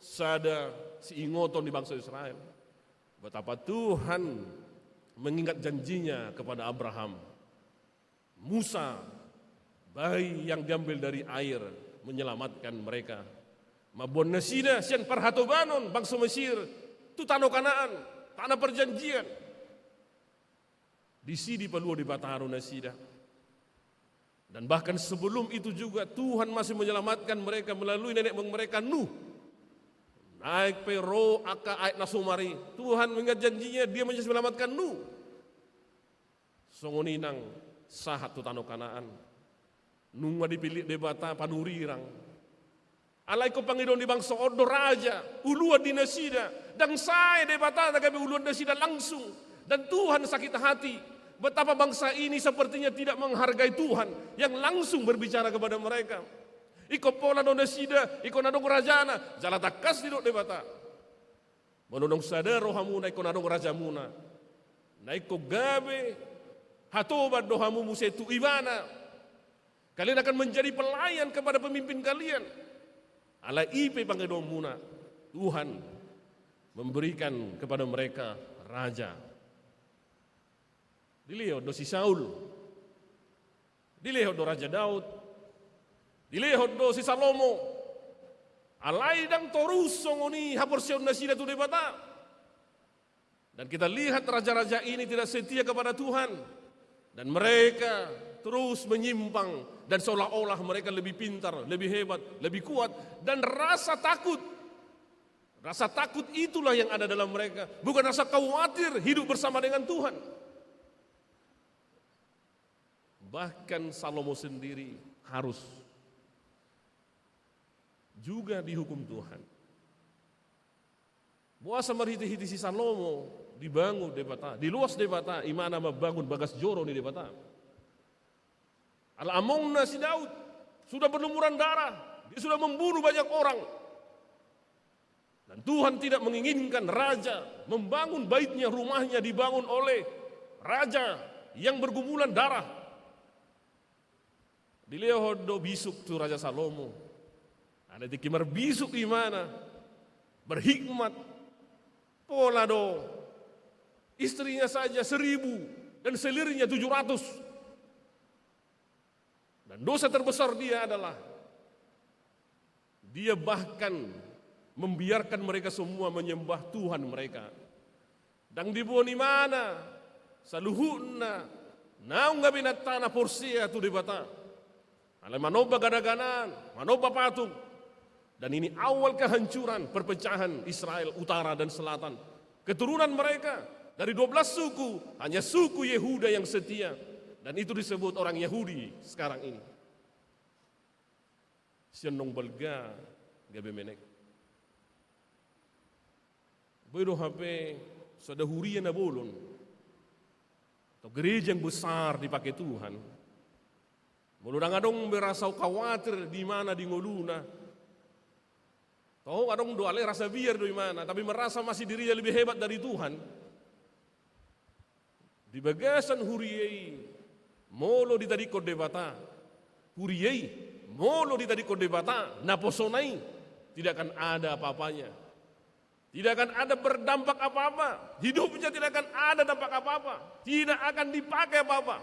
sada siingoton di bangso Israel. Betapa Tuhan mengingat janjinya kepada Abraham. Musa, bayi yang diambil dari air, menyelamatkan mereka. Mamboan nasida sian parhatobanon bangso Mesir, tu tano Kanaan, tanah perjanjian. Disi dipalua Debata do nasida. Dan bahkan sebelum itu juga Tuhan masih menyelamatkan mereka melalui nenek moyang mereka Nuh. Naeng pe ro angka aek na somari, Tuhan mengingat janjinya, dia masih menyelamatkan Nuh. Songon i nang sahat tu tano Kanaan. Nunga dipillit Debata panurirang. Alai ingkon pangidoan ni bangso on do raja, uluan di nasida, ndang sae Debata na gabe uluan nasida langsung. Dan Tuhan sakit hati, betapa bangsa ini sepertinya tidak menghargai Tuhan yang langsung berbicara kepada mereka. Ingkon pola do nasida, ingkon adong rajana, jala tangkas didok Debata. Molo naung sada rohamuna ingkon adong rajamuna, na ingkon gabe hatoban do hamu muse tu ibana. Kalian akan menjadi pelayan kepada pemimpin kalian. Alai i pe pangidoanmuna, Tuhan memberikan kepada mereka raja. Dilehon do si Saul. Dilehon do Raja Daud. Dilehon do si Salomo. Alai ndang torus songon i haporseaon nasida tu Debata. Dan kita lihat raja-raja ini tidak setia kepada Tuhan. Dan mereka terus menyimpang dan seolah-olah mereka lebih pintar, lebih hebat, lebih kuat. Dan rasa takut. Rasa takut itulah yang ada dalam mereka. Bukan rasa khawatir hidup bersama dengan Tuhan. Bahkan Salomo sendiri harus juga dihukum Tuhan. Boasa marhite-hite si Salomo dibangun Debata, diloas Debata, imana mambangun bagas joro ni Debata. Ala amongna si Daud sudah berlumuran darah, dia sudah membunuh banyak orang. Dan Tuhan tidak menginginkan raja membangun baitnya, rumahnya dibangun oleh raja yang bergumulan darah. Dilehon do bisuk tu Raja Salomo. Alai tingki marbisuk imana, berhikmat, pola do istrinya saja seribu dan selirnya tujuh ratus. Dan dosa terbesar dia adalah dia bahkan membiarkan mereka semua menyembah Tuhan mereka. Ndang diboan imana saluhutna naung gabe na tana porsea tu Debata. Alai manomba gana-ganaan, manomba patung. Dan ini awal kehancuran, perpecahan Israel utara dan selatan. Keturunan mereka dari dua belas suku, hanya suku Yehuda yang setia. Dan itu disebut orang Yahudi sekarang ini. Sian naung balga gabe menek. Boi do hape sada huria na bolon atau gereja yang besar dipakai Tuhan. Molo ndang adong be rasa khawatir di imana di ngoluna. Tong adong do alai rasa biar do imana, tapi merasa masih dirinya lebih hebat dari Tuhan. Di bagasan huria i, molo ditadingkon Debata, huria i, molo ditadingkon Debata, naposona i, tidak akan ada apa-apanya. Tidak akan ada berdampak apa-apa. Hidupnya tidak akan ada dampak apa-apa. Tidak akan dipakai apa-apa.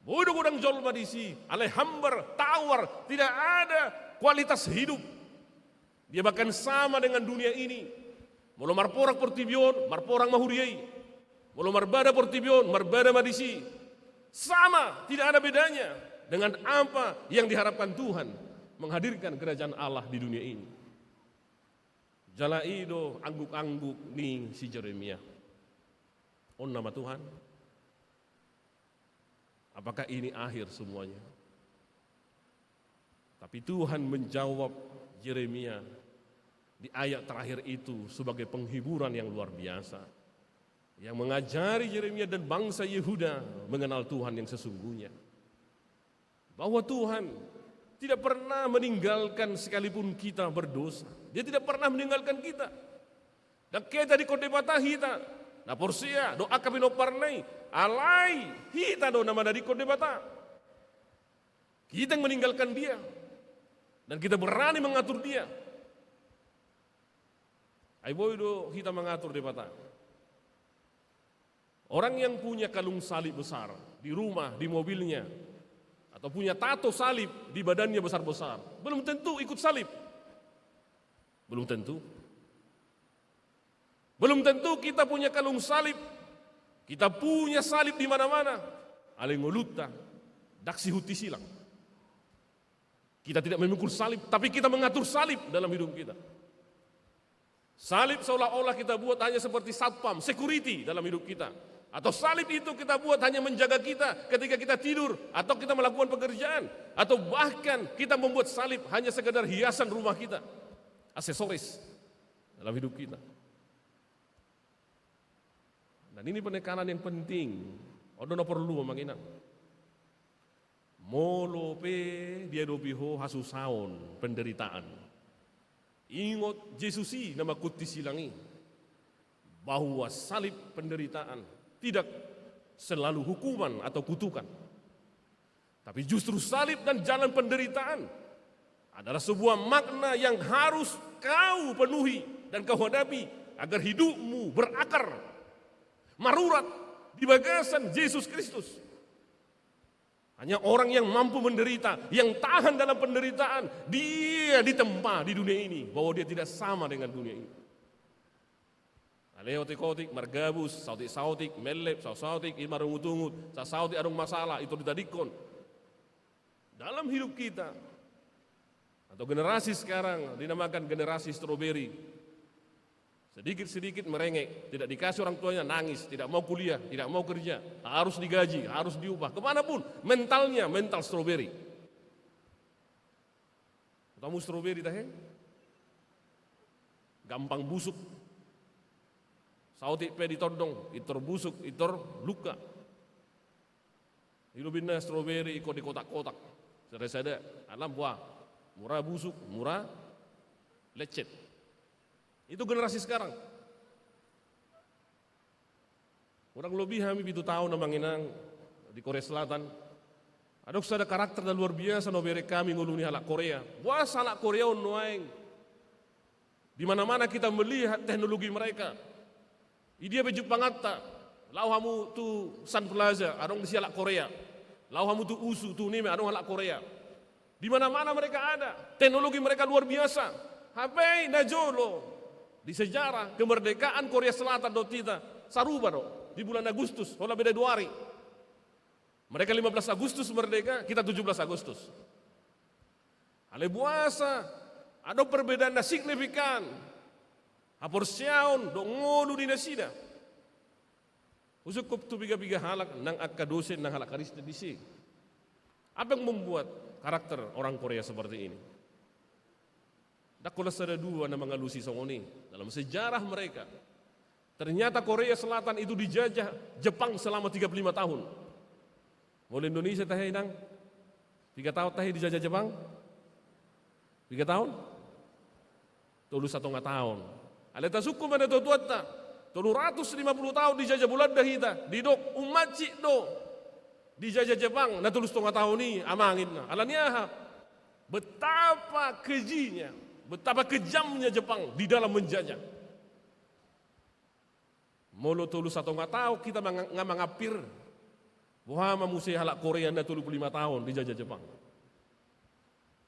Boi do godang jolma disi, alai hambar, tawar, tidak ada kualitas hidup. Dia bahkan sama dengan dunia ini. Molo marporak portibi on, marporak ma huria i. Molo marbada portibi on, marbada ma disi. Sama, tidak ada bedanya dengan apa yang diharapkan Tuhan menghadirkan kerajaan Allah di dunia ini. Jala i do angguk-angguk ni si Jeremia. On nama Tuhan? Apakah ini akhir semuanya? Tapi Tuhan menjawab Yeremia di ayat terakhir itu sebagai penghiburan yang luar biasa, yang mengajari Yeremia dan bangsa Yehuda mengenal Tuhan yang sesungguhnya. Bahwa Tuhan tidak pernah meninggalkan sekalipun kita berdosa. Dia tidak pernah meninggalkan kita. Ndang ketadingkon Debata hita, na porsea dohot angka pinomparna i, alai hita do na manadingkon Debata. Kita yang meninggalkan Dia, dan kita berani mengatur Dia. Ai boi do hita mangatur Debata. Orang yang punya kalung salib besar di rumah, di mobilnya, atau punya tato salib di badannya besar-besar, belum tentu ikut salib. Belum tentu. Belum tentu kita punya kalung salib, kita punya salib di mana-mana. Alai ngolunta ndang sihunti silang. Kita tidak memikul salib, tapi kita mengatur salib dalam hidup kita. Salib seolah-olah kita buat hanya seperti satpam, security dalam hidup kita. Atau salib itu kita buat hanya menjaga kita ketika kita tidur atau kita melakukan pekerjaan. Atau bahkan kita membuat salib hanya sekedar hiasan rumah kita. Aksesoris dalam hidup kita. Dan ini penekanan yang penting. On do na porlu, amang inang. Molo pe diadopi ho hasusaon, penderitaan, ingot Jesus i na mangkunti silang i, bahwa salib, penderitaan tidak selalu hukuman atau kutukan. Tapi justru salib dan jalan penderitaan adalah sebuah makna yang harus kau penuhi dan kau hadapi agar hidupmu berakar, marurat di bagasan Jesus Kristus. Hanya orang yang mampu menderita, yang tahan dalam penderitaan, dia ditempa di dunia ini, bahwa dia tidak sama dengan dunia ini. Alai otik-otik, margabus, saotik-saotik, mellep, saotik-saotik, i marungut-ungut, saotik adong masalah, i tor ditadingkon. Dalam hidup kita, atau generasi sekarang dinamakan generasi strawberry. Sedikit-sedikit merengek, tidak dikasih orang tuanya, nangis, tidak mau kuliah, tidak mau kerja, harus digaji, harus diupah. Kemanapun, mentalnya mental strawberry. Tahu strawberry tahe? Gampang busuk. Saotik pe ditondong, i tor busuk, i tor luka. I do umbahen na strawberry ingkon di kotak-kotak. Sada-sada, alam buah. Mura busuk, mura lecet. Itu generasi sekarang. Kurang lebih hami pitu taon, amang inang, di Korea Selatan. Adong sada karakter na luar biasa na hubereng hami ngolungi halak Korea. Boasa halak Korea on nuaeng? Di mana-mana kita melihat teknologi mereka. Idia pe jumpanganta, laho hamu tu Sun Plaza, adong disi halak Korea. Laho hamu tu Usu, tu Unime, adong halak Korea. Di mana-mana mereka ada. Teknologi mereka luar biasa. Hape na jolo di sejarah kemerdekaan Korea Selatan dohot hita sarupa do. Di bulan Agustus, holan beda dua hari. Mereka lima belas Agustus merdeka, kita tujuh belas Agustus. Alai boasa adong perbedaan na signifikan haporseaon dohot ngolu ni nasida? Husungkun tu piga-piga halak, nang angka dosen, nang halak Kristen disi. Apa yang membuat karakter orang Korea seperti ini? Ndang holan sada dua na mangalusi songon i dalam sejarah mereka. Ternyata Korea Selatan itu dijajah Jepang selama tiga puluh lima tahun. Molo Indonesia tahe, inang? Piga taon tahe dijajah Jepang? Piga taon? Tolu satonga taon. Alai tasungkun ma natuatuanta, tolu ratus lima puluh taon dijajah Bulanda hita, didok ummansik do dijajah Jepang na tolu satonga taon i, amang, ninna. Alani aha? Betapa kejinya, betapa kejamnya Jepang di dalam menjajah. Molo tolu satonga taon hita manga-, nga mangampir, boha ma muse halak Korea na tolu puluh lima taon dijajah Jepang?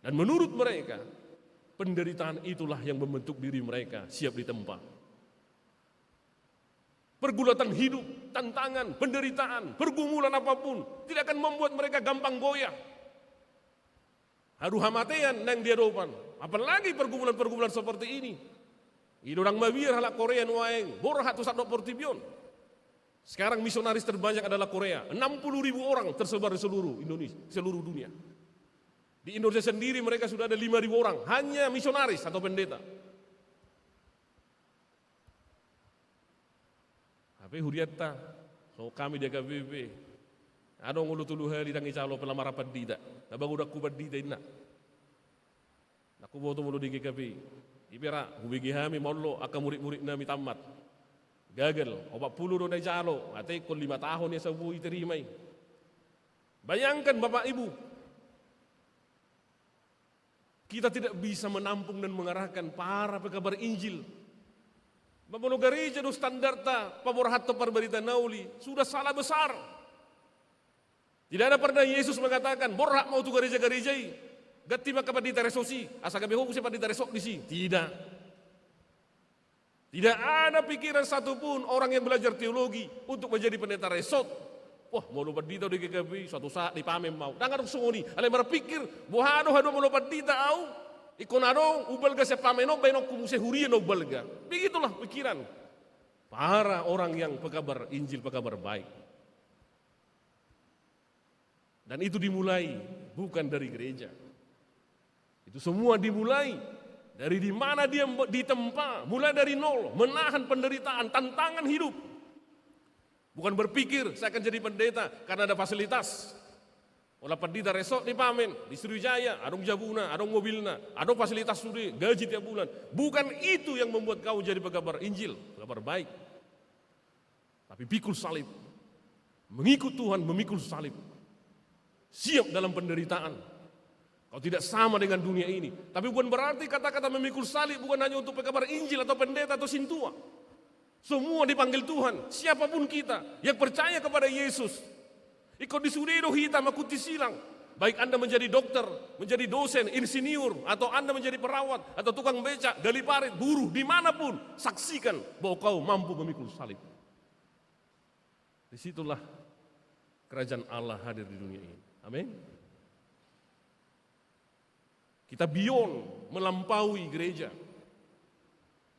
Dan menurut mereka, penderitaan itulah yang membentuk diri mereka siap ditempa. Pergulatan hidup, tantangan, penderitaan, pergumulan apapun tidak akan membuat mereka gampang goyah. Haru hamatean naeng diadopan, apalagi pergumulan-pergumulan seperti ini. I do ndang mabiar halak Korea nuaeng borhat tu sandok portibi on. Sekarang misionaris terbanyak adalah Korea, enam puluh ribu orang tersebar di seluruh Indonesia, seluruh dunia. Di Indonesia sendiri mereka sudah ada lima ribu orang, hanya misionaris atau pendeta. Hape hurianta, songon hami di H K B P, adong olo tolu hali ndang ijalo pe lam marpandita. Taba godang hupandita, inna. Ndang huboto molo di G K P I. I pe ra, hubege hami molo angka murid-murid nami tamat. Gagal, opat pulu do na dijalo, ate ingkon lima taon ia so boi diterima i. Bayangkan Bapak Ibu, kita tidak bisa menampung dan mengarahkan para pekabar Injil. Ba molo gareja do standarta paborhathon parbarita na uli, sudah salah besar. Tidak ada pernah Yesus mengatakan, "Borhat ma ho tu gareja-gareja i, ganti ma angka pandita resort i, asa gabe ho muse pandita resort disi." Tidak. Tidak ada pikiran satupun orang yang belajar teologi untuk menjadi pendeta resort. Wah, molo pandita di G K P I, suatu saat dipamen ma au. Ndang adong songon i, alai marpikir, "Boha do haduan molo pandita au, ingkon adong umbalga sian pamen on, baenonku muse huria na umbalga." Begitulah pikiran para orang yang pekabar Injil, pekabar baik. Dan itu dimulai bukan dari gereja. Itu semua dimulai dari di mana dia mbe-, ditempa, mulai dari nol, menahan penderitaan, tantangan hidup. Bukan berpikir, "Saya akan jadi pendeta karena ada fasilitas." Holan pandita resort dipamen, di Sriwijaya, adong jabuna, adong mobilna, adong fasilitas sude, gaji tiap bulan. Bukan itu yang membuat kau jadi pekabar Injil, pekabar baik. Tapi pikul salib. Mengikut Tuhan, memikul salib. Siap dalam penderitaan. Kau tidak sama dengan dunia ini. Tapi bukan berarti kata-kata memikul salib bukan hanya untuk pekabar Injil atau pendeta atau sintua. Semua dipanggil Tuhan, siapapun kita yang percaya kepada Yesus. Ingkon di sude do hita mangkunci silang. Baik Anda menjadi dokter, menjadi dosen, insinyur, atau Anda menjadi perawat, atau tukang becak, gali parit, buruh, dimanapun, saksikan bahwa kau mampu memikul salib. Di situlah kerajaan Allah hadir di dunia ini. Amin. Kita beyond, melampaui gereja.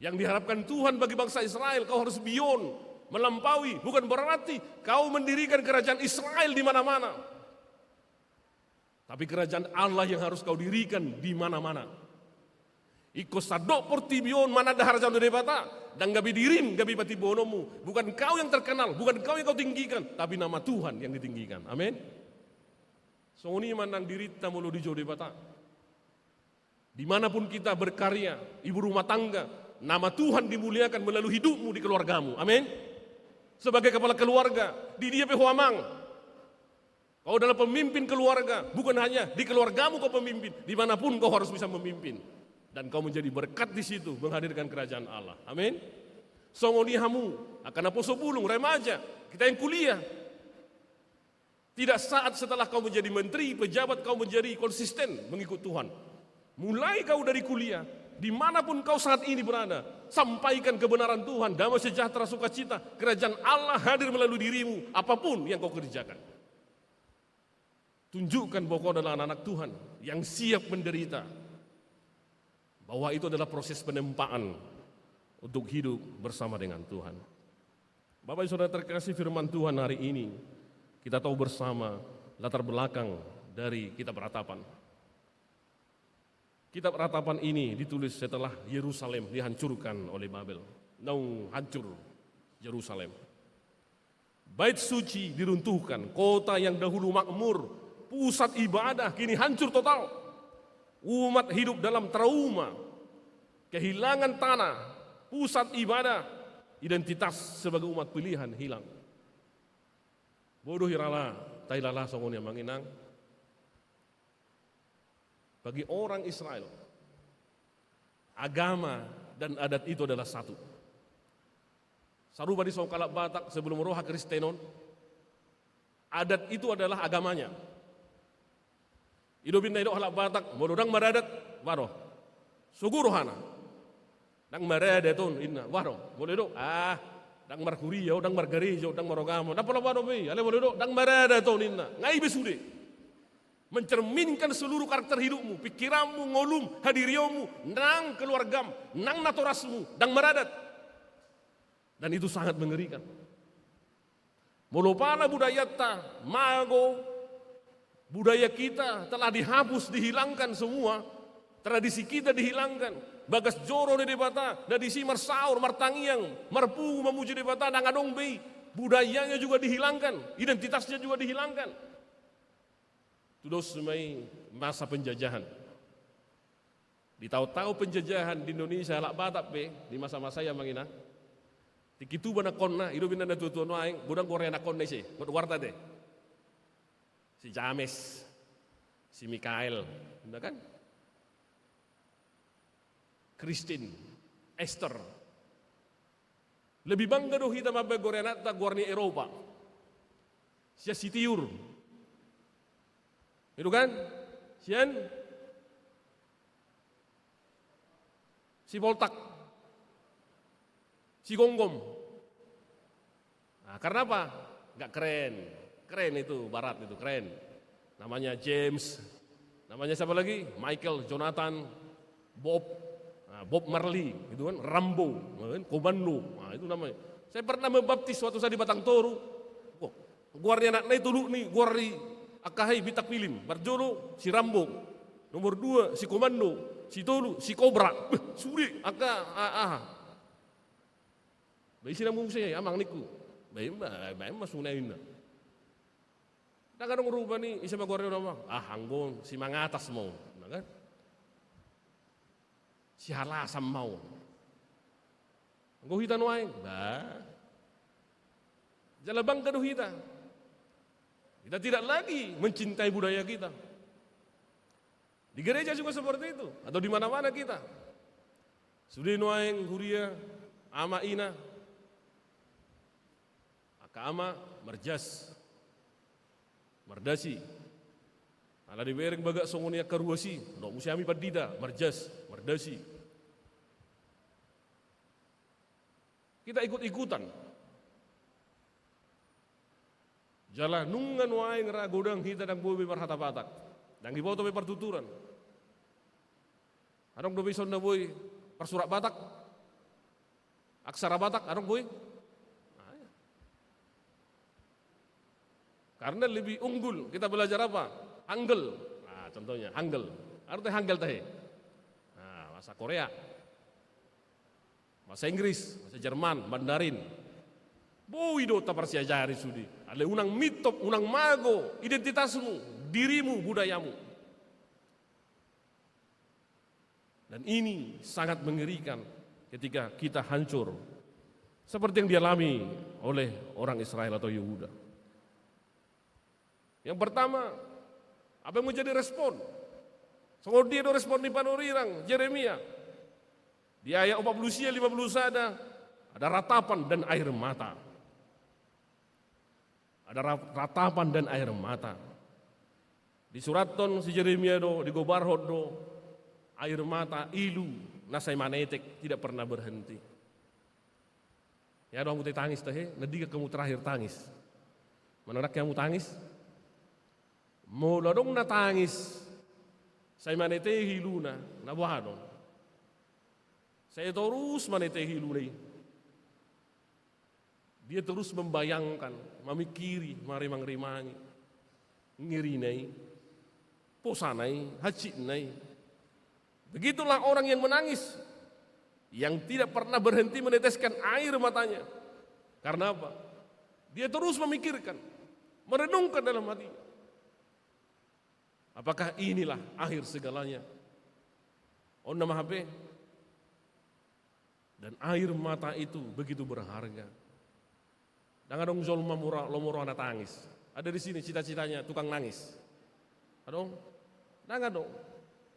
Yang diharapkan Tuhan bagi bangsa Israel, kau harus beyond, melampaui, bukan berarti kau mendirikan kerajaan Israel di mana-mana. Tapi kerajaan Allah yang harus kau dirikan di mana-mana. Ingkon sandok portibi on mananda harajaon ni Debata, ndang gabe dirim gabe patimboononmu. Bukan kau yang terkenal, bukan kau yang kau tinggikan, tapi nama Tuhan yang ditinggikan. Amin. Songon i ma nang dirinta molo dijou Debata. Di mana pun kita berkarya, ibu rumah tangga, nama Tuhan dimuliakan melalui hidupmu di keluargamu. Amin. Sebagai kepala keluarga, di dia pe ho amang. Kau adalah pemimpin keluarga, bukan hanya di keluargamu kau pemimpin, di mana pun kau harus bisa memimpin. Dan kau menjadi berkat di situ, menghadirkan kerajaan Allah. Amin. Songon i hamu, angka naposobulung, remaja, kita yang kuliah. Tidak saat setelah kau menjadi menteri, pejabat, kau menjadi konsisten mengikut Tuhan. Mulai kau dari kuliah, di mana pun kau saat ini berada, sampaikan kebenaran Tuhan, damai sejahtera, sukacita, kerajaan Allah hadir melalui dirimu, apa pun yang kau kerjakan. Tunjukkan bahwa kau adalah anak-anak Tuhan yang siap menderita. Bahwa itu adalah proses penempaan untuk hidup bersama dengan Tuhan. Bapak Ibu Saudara terkasih, firman Tuhan hari ini kita tahu bersama latar belakang dari Kitab Ratapan. Kitab Ratapan ini ditulis setelah Yerusalem dihancurkan oleh Babel. Naung hancur Yerusalem. Bait suci diruntuhkan, kota yang dahulu makmur, pusat ibadah, kini hancur total. Umat hidup dalam trauma, kehilangan tanah, pusat ibadah, identitas sebagai umat pilihan hilang. Bodo hirala, tailala songon i amang inang. Bagi orang Israel, agama dan adat itu adalah satu. Sarupa di songon halak Batak sebelum ro hakristenon, adat itu adalah agamanya. I do umbahen na didok halak Batak, molo ndang maradat, bah ro, sogo rohana. Ndang maradat on, inna, bah ro, molo didok, ah, ndang marhuria ho, ndang margareja ho, ndang maragama, ndang pola bah ro be, alai molo didok, ndang maradat on, inna, nga i be sude. Mencerminkan seluruh karakter hidupmu, pikiranmu, ngolum, hadirionmu, nang keluargam, nang natorasmu, ndang maradat. Dan itu sangat mengerikan. Molo pala budayanta, mago, budaya kita telah dihapus, dihilangkan semua, tradisi kita dihilangkan, bagas joro ni Debata, na disi marsaor, martangiang, marpungu, mamuji Debata, ndang adong be i, budayanya juga dihilangkan, identitasnya juga dihilangkan. Tudos ma i masa penjajahan. Di taon-taon penjajahan di Indonesia, halak Batak pe, di masa-masa i, amang inang, tingki tuba anakkonna, i do umbahen na tua-tua nuaeng, godang goar ni anakkonna ise, buat warta te. Si James, si Mikael, bener kan? Christine, Esther. Lebih bangga do hita mambaen goar ni anakta goar ni Eropa. Sian si Tiur. I do kan? Sian si Poltak. Si Gonggom. Nah, karena apa? Nggak keren. Keren itu, barat itu, keren. Namanya James. Namanya siapa lagi? Michael, Jonathan, Bob. Nah, Bob Marley, gitu kan. Rambo, nah, kan? Komando. Nah, itu namanya. Saya pernah membaptis waktu saya di Batang Toru. Wah, goar ni anakna i tolu ni, goar ni angka aha i, bintang film. Parjolo, si Rambo. Nomor dua, si Komando. Si tolu, si Kobra. Beh, sude, angka, a-, aha. Ba ise na muse, amang, ningku. Baen ma, baen ma suna inna. Ndang adong rupani, ise ma goarna, amang? Ah, anggo on, si Mangatas ma on, na kan? Si Halasan ma on. Anggo hita nuaeng, bah. Jala bangga do hita. Kita tidak lagi mencintai budaya kita. Di gereja juga seperti itu, atau di mana-mana kita. Sude nuaeng huria, ama, ina, angka ama marjas, mardasi. Ala dibereng bagak songon i angka ruas i, dohot muse hami pandita, marjas, mardasi. Kita ikut-ikutan. Jala nunga nuaeng ra godang hita ndang boi be marhata Batak. Ndang diboto be partuturan. Adong dope ison na boi parsurat Batak? Aksara Batak, adong boi? Nah, ya. Karena lebih unggul kita belajar apa? Hangul. Nah, contohnya, Hangul. Adong do Hangul tahe? Nah, bahasa Korea. Bahasa Inggris, bahasa Jerman, Mandarin. Boi do taparsiajari sude. Alai unang mintop, unang mago identitasmu, dirimu, budayamu. Dan ini sangat mengerikan ketika kita hancur seperti yang dialami oleh orang Israel atau Yehuda. Yang pertama, apa yang menjadi respon? Songon dia do respon ni panurirang Jeremia. Di ayat empat puluh sia, lima puluh sada, ada ratapan dan air mata. Ada ra-, ratapan dan air mata. Disurathon si Jeremia do, digobarhon do, air mata, ilu, na sai manetek, tidak pernah berhenti. Ya, adong hamu tahe tangis tahe, na denggan hamu terakhir tangis? Manang ndang hamu tangis? Molo adong na tangis, sai manetek iluna, na boha do? Sai torus manetek iluna i. Dia terus membayangkan, mamikiri, maremang-remangi ngirina i, posana i, hansitna i. Begitulah orang yang menangis, yang tidak pernah berhenti meneteskan air matanya. Karena apa? Dia terus memikirkan, merenungkan dalam hatinya. Apakah inilah akhir segalanya? On nama hape. Dan air mata itu begitu berharga. Ndang adong jolma mura, lomo rohana tangis. Ada di sini cita-citanya tukang nangis? Adong? Ndang adong.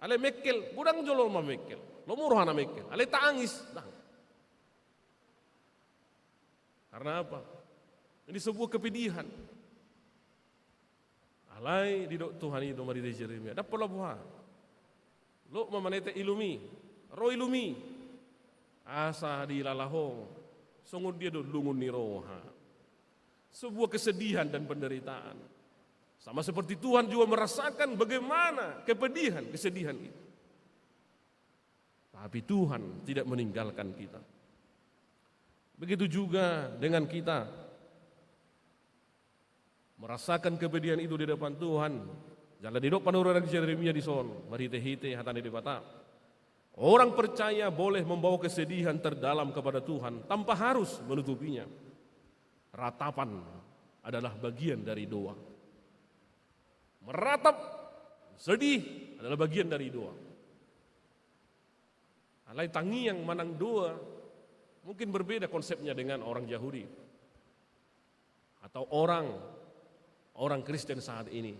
Alai mengkel, godang jolma mengkel. Lomo rohana mengkel. Alai tangis, ndang. Karena apa? Ini sebuah kepedihan. Alai didok Tuhan i do marhite Jeremia, ndang pola boha. Lot ma manetek ilumi, ro ilumi. Asa diilala ho songon dia do lungun ni roha. Sebuah kesedihan dan penderitaan. Sama seperti Tuhan juga merasakan bagaimana kepedihan, kesedihan itu. Tapi Tuhan tidak meninggalkan kita. Begitu juga dengan kita. Merasakan kepedihan itu di hadapan Tuhan. Jala didok panurirang Jeremia dison, marhite-hite hata ni Debata. Orang percaya boleh membawa kesedihan terdalam kepada Tuhan tanpa harus menutupinya. Ratapan adalah bagian dari doa. Meratap, sedih adalah bagian dari doa. Alai tangiang manang doa mungkin berbeda konsepnya dengan orang Yahudi atau orang, orang Kristen saat ini.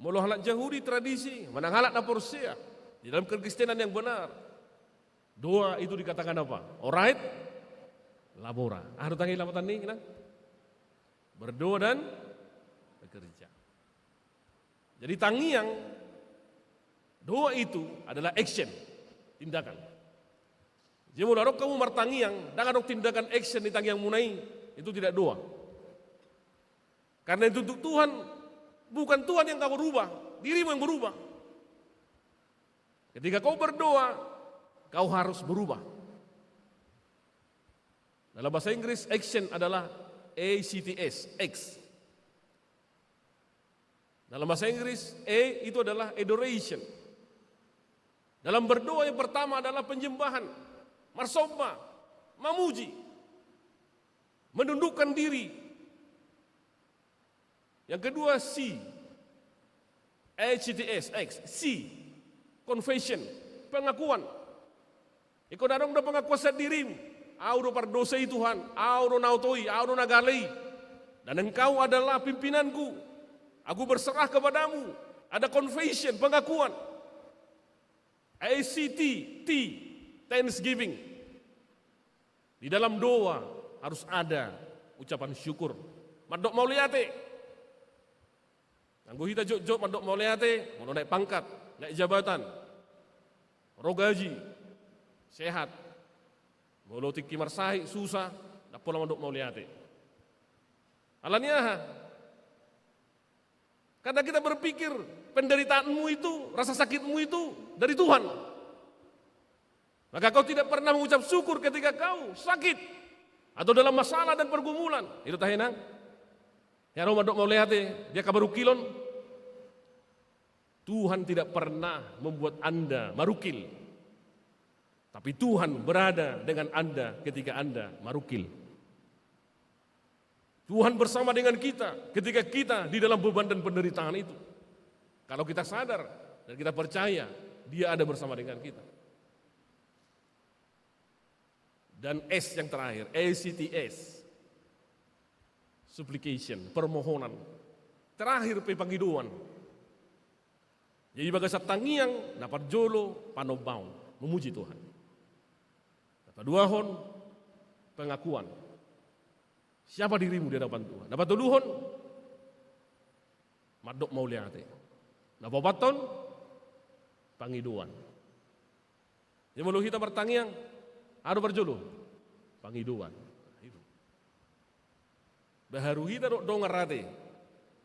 Molo halak Yahudi tradisi, manang halak na porsea di dalam kekristenan yang benar, doa itu dikatakan apa? Ora et labora. Aha do tangiang i lapatanna, inang? Berdoa dan bekerja. Jadi tangiang, doa itu adalah action, tindakan. Jadi molo adong hamu martangiang, ndang adong tindakan action di tangiangmuna i, itu tidak doa. Karena itu untuk Tuhan, bukan Tuhan yang kau rubah, dirimu yang berubah. Ketika kau berdoa, kau harus berubah. Dalam bahasa Inggris, action adalah A C T S, X. Dalam bahasa Inggris, A itu adalah adoration. Dalam berdoa yang pertama adalah penyembahan, marsomba, mamuji, menundukkan diri. Yang kedua, C. A C T S, X, C. Confession, pengakuan. Ingkon adong do pengakuan sian dirim. Au do pardosa i Tuhan, au do na oto i, au do na gale i. Dan Engkau adalah pimpinanku. Aku berserah kepadamu. Ada confession, pengakuan. A C T, T, thanksgiving. Di dalam doa harus ada ucapan syukur. Mandok mauliate. Anggo hita jotjot mandok mauliate, molo naik pangkat, naik jabatan, ro gaji, sehat. Molo tingki marsahit, susah, ndang pola mandok mauliate. Alani aha? Karena kita berpikir penderitaanmu itu, rasa sakitmu itu dari Tuhan. Maka kau tidak pernah mengucap syukur ketika kau sakit atau dalam masalah dan pergumulan. I do tahe, inang? Hea ro mandok mauliate di angka marungkilon. Tuhan tidak pernah membuat Anda marungkil. Tapi Tuhan berada dengan Anda ketika Anda marungkil. Tuhan bersama dengan kita ketika kita di dalam beban dan penderitaan itu. Kalau kita sadar dan kita percaya, Dia ada bersama dengan kita. Dan S yang terakhir, A C T S. Supplication, permohonan. Terakhir pe pangidoan. Jadi bagasan tangiang, na parjolo panombaon, memuji Tuhan. Na paduahon, pengakuan. Siapa dirimu di hadapan Tuhan? Na patoluhon, mandok mauliate. Na paopathon, pangidoan. Jadi molo hita martangiang, aha do parjolo? Pangidoan. Baharu hita do dongan ate.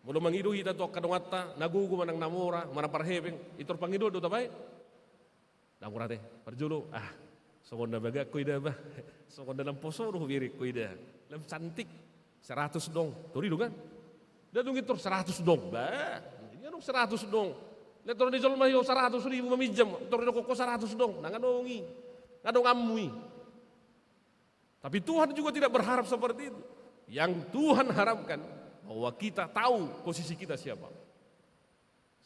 Molo mangido hita tu angka donganta, na gogo manang na mora, manang parhepeng, pintor pangidoan do tabaen. Ndang, ate, parjolo, ah, songon na bagak ho i da, bah. Songon na lam poso do hubereng ho i da. Lam cantik. Seratus dong. Tor i do kan? Ndang dung pintor seratus dong. Bah, i adong seratus dong. Pintor ni jolma i seratus ribu maminjam. Pintor didok ho seratus dong. Ndang adong i. Ndang adong ammu i. Tapi Tuhan juga tidak berharap seperti itu. Yang Tuhan harapkan bahwa kita tahu posisi kita siapa.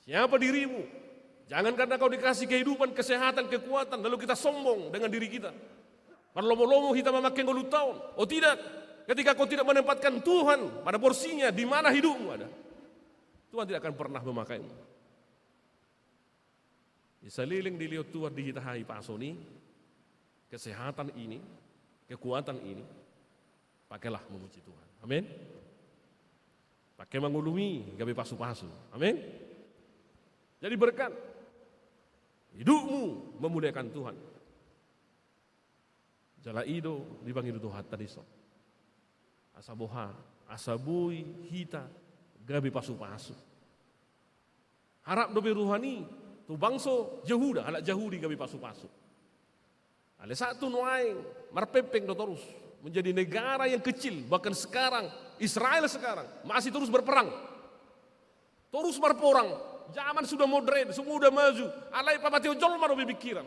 Siapa dirimu? Jangan karena kau dikasih kehidupan, kesehatan, kekuatan, lalu kita sombong dengan diri kita. Marlomo-lomo hita mamangke ngolunta on. Oh tidak, ketika kau tidak menempatkan Tuhan pada porsinya, di mana hidupmu ada, Tuhan tidak akan pernah memakaimu. Di saleleng dilehon Tuhan di hita hahipason i, kesehatan ini, kekuatan ini, pakailah memuji Tuhan. Amin. Pake mangulumi gabe pasu-pasu. Amin. Jadi berkat. Hidupmu memuliakan Tuhan. Jala i do dipangido Tuhanta dison. Asa boha, asa boi hita gabe pasu-pasu. Harap dope Tuhan i tu bangso Jahuda, halak Jahudi gabe pasu-pasu. Alai sahat tu nuaeng marpengpeng do torus, menjadi negara yang kecil, bahkan sekarang Israel sekarang masih terus berperang. Torus marporang, zaman sudah modern, semua udah maju, alai pamatehon jolma dope pikiran.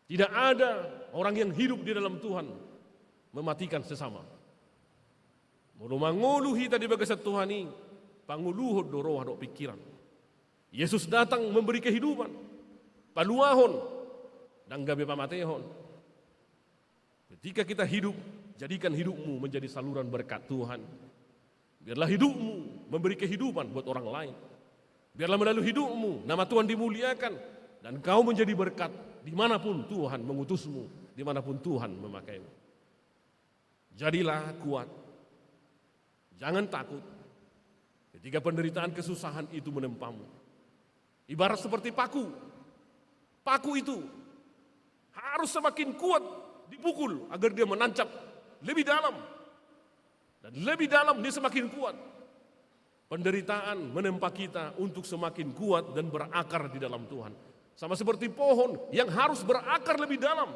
Tidak ada orang yang hidup di dalam Tuhan mematikan sesama. Molo mangolu hita di bagasan Tuhan i, pangoluhon do roha dohot pikiran. Yesus datang memberi kehidupan. paluahon, ndang gabe pamatehon. Ketika kita hidup, jadikan hidupmu menjadi saluran berkat Tuhan. Biarlah hidupmu memberi kehidupan buat orang lain. Biarlah melalui hidupmu nama Tuhan dimuliakan dan kau menjadi berkat dimanapun Tuhan mengutusmu, dimanapun Tuhan memakaimu. Jadilah kuat. Jangan takut ketika penderitaan kesusahan itu menempamu. Ibarat seperti paku. Paku itu harus semakin kuat dipukul agar dia menancap lebih dalam. Dan lebih dalam dia semakin kuat. Penderitaan menempa kita untuk semakin kuat dan berakar di dalam Tuhan. Sama seperti pohon yang harus berakar lebih dalam.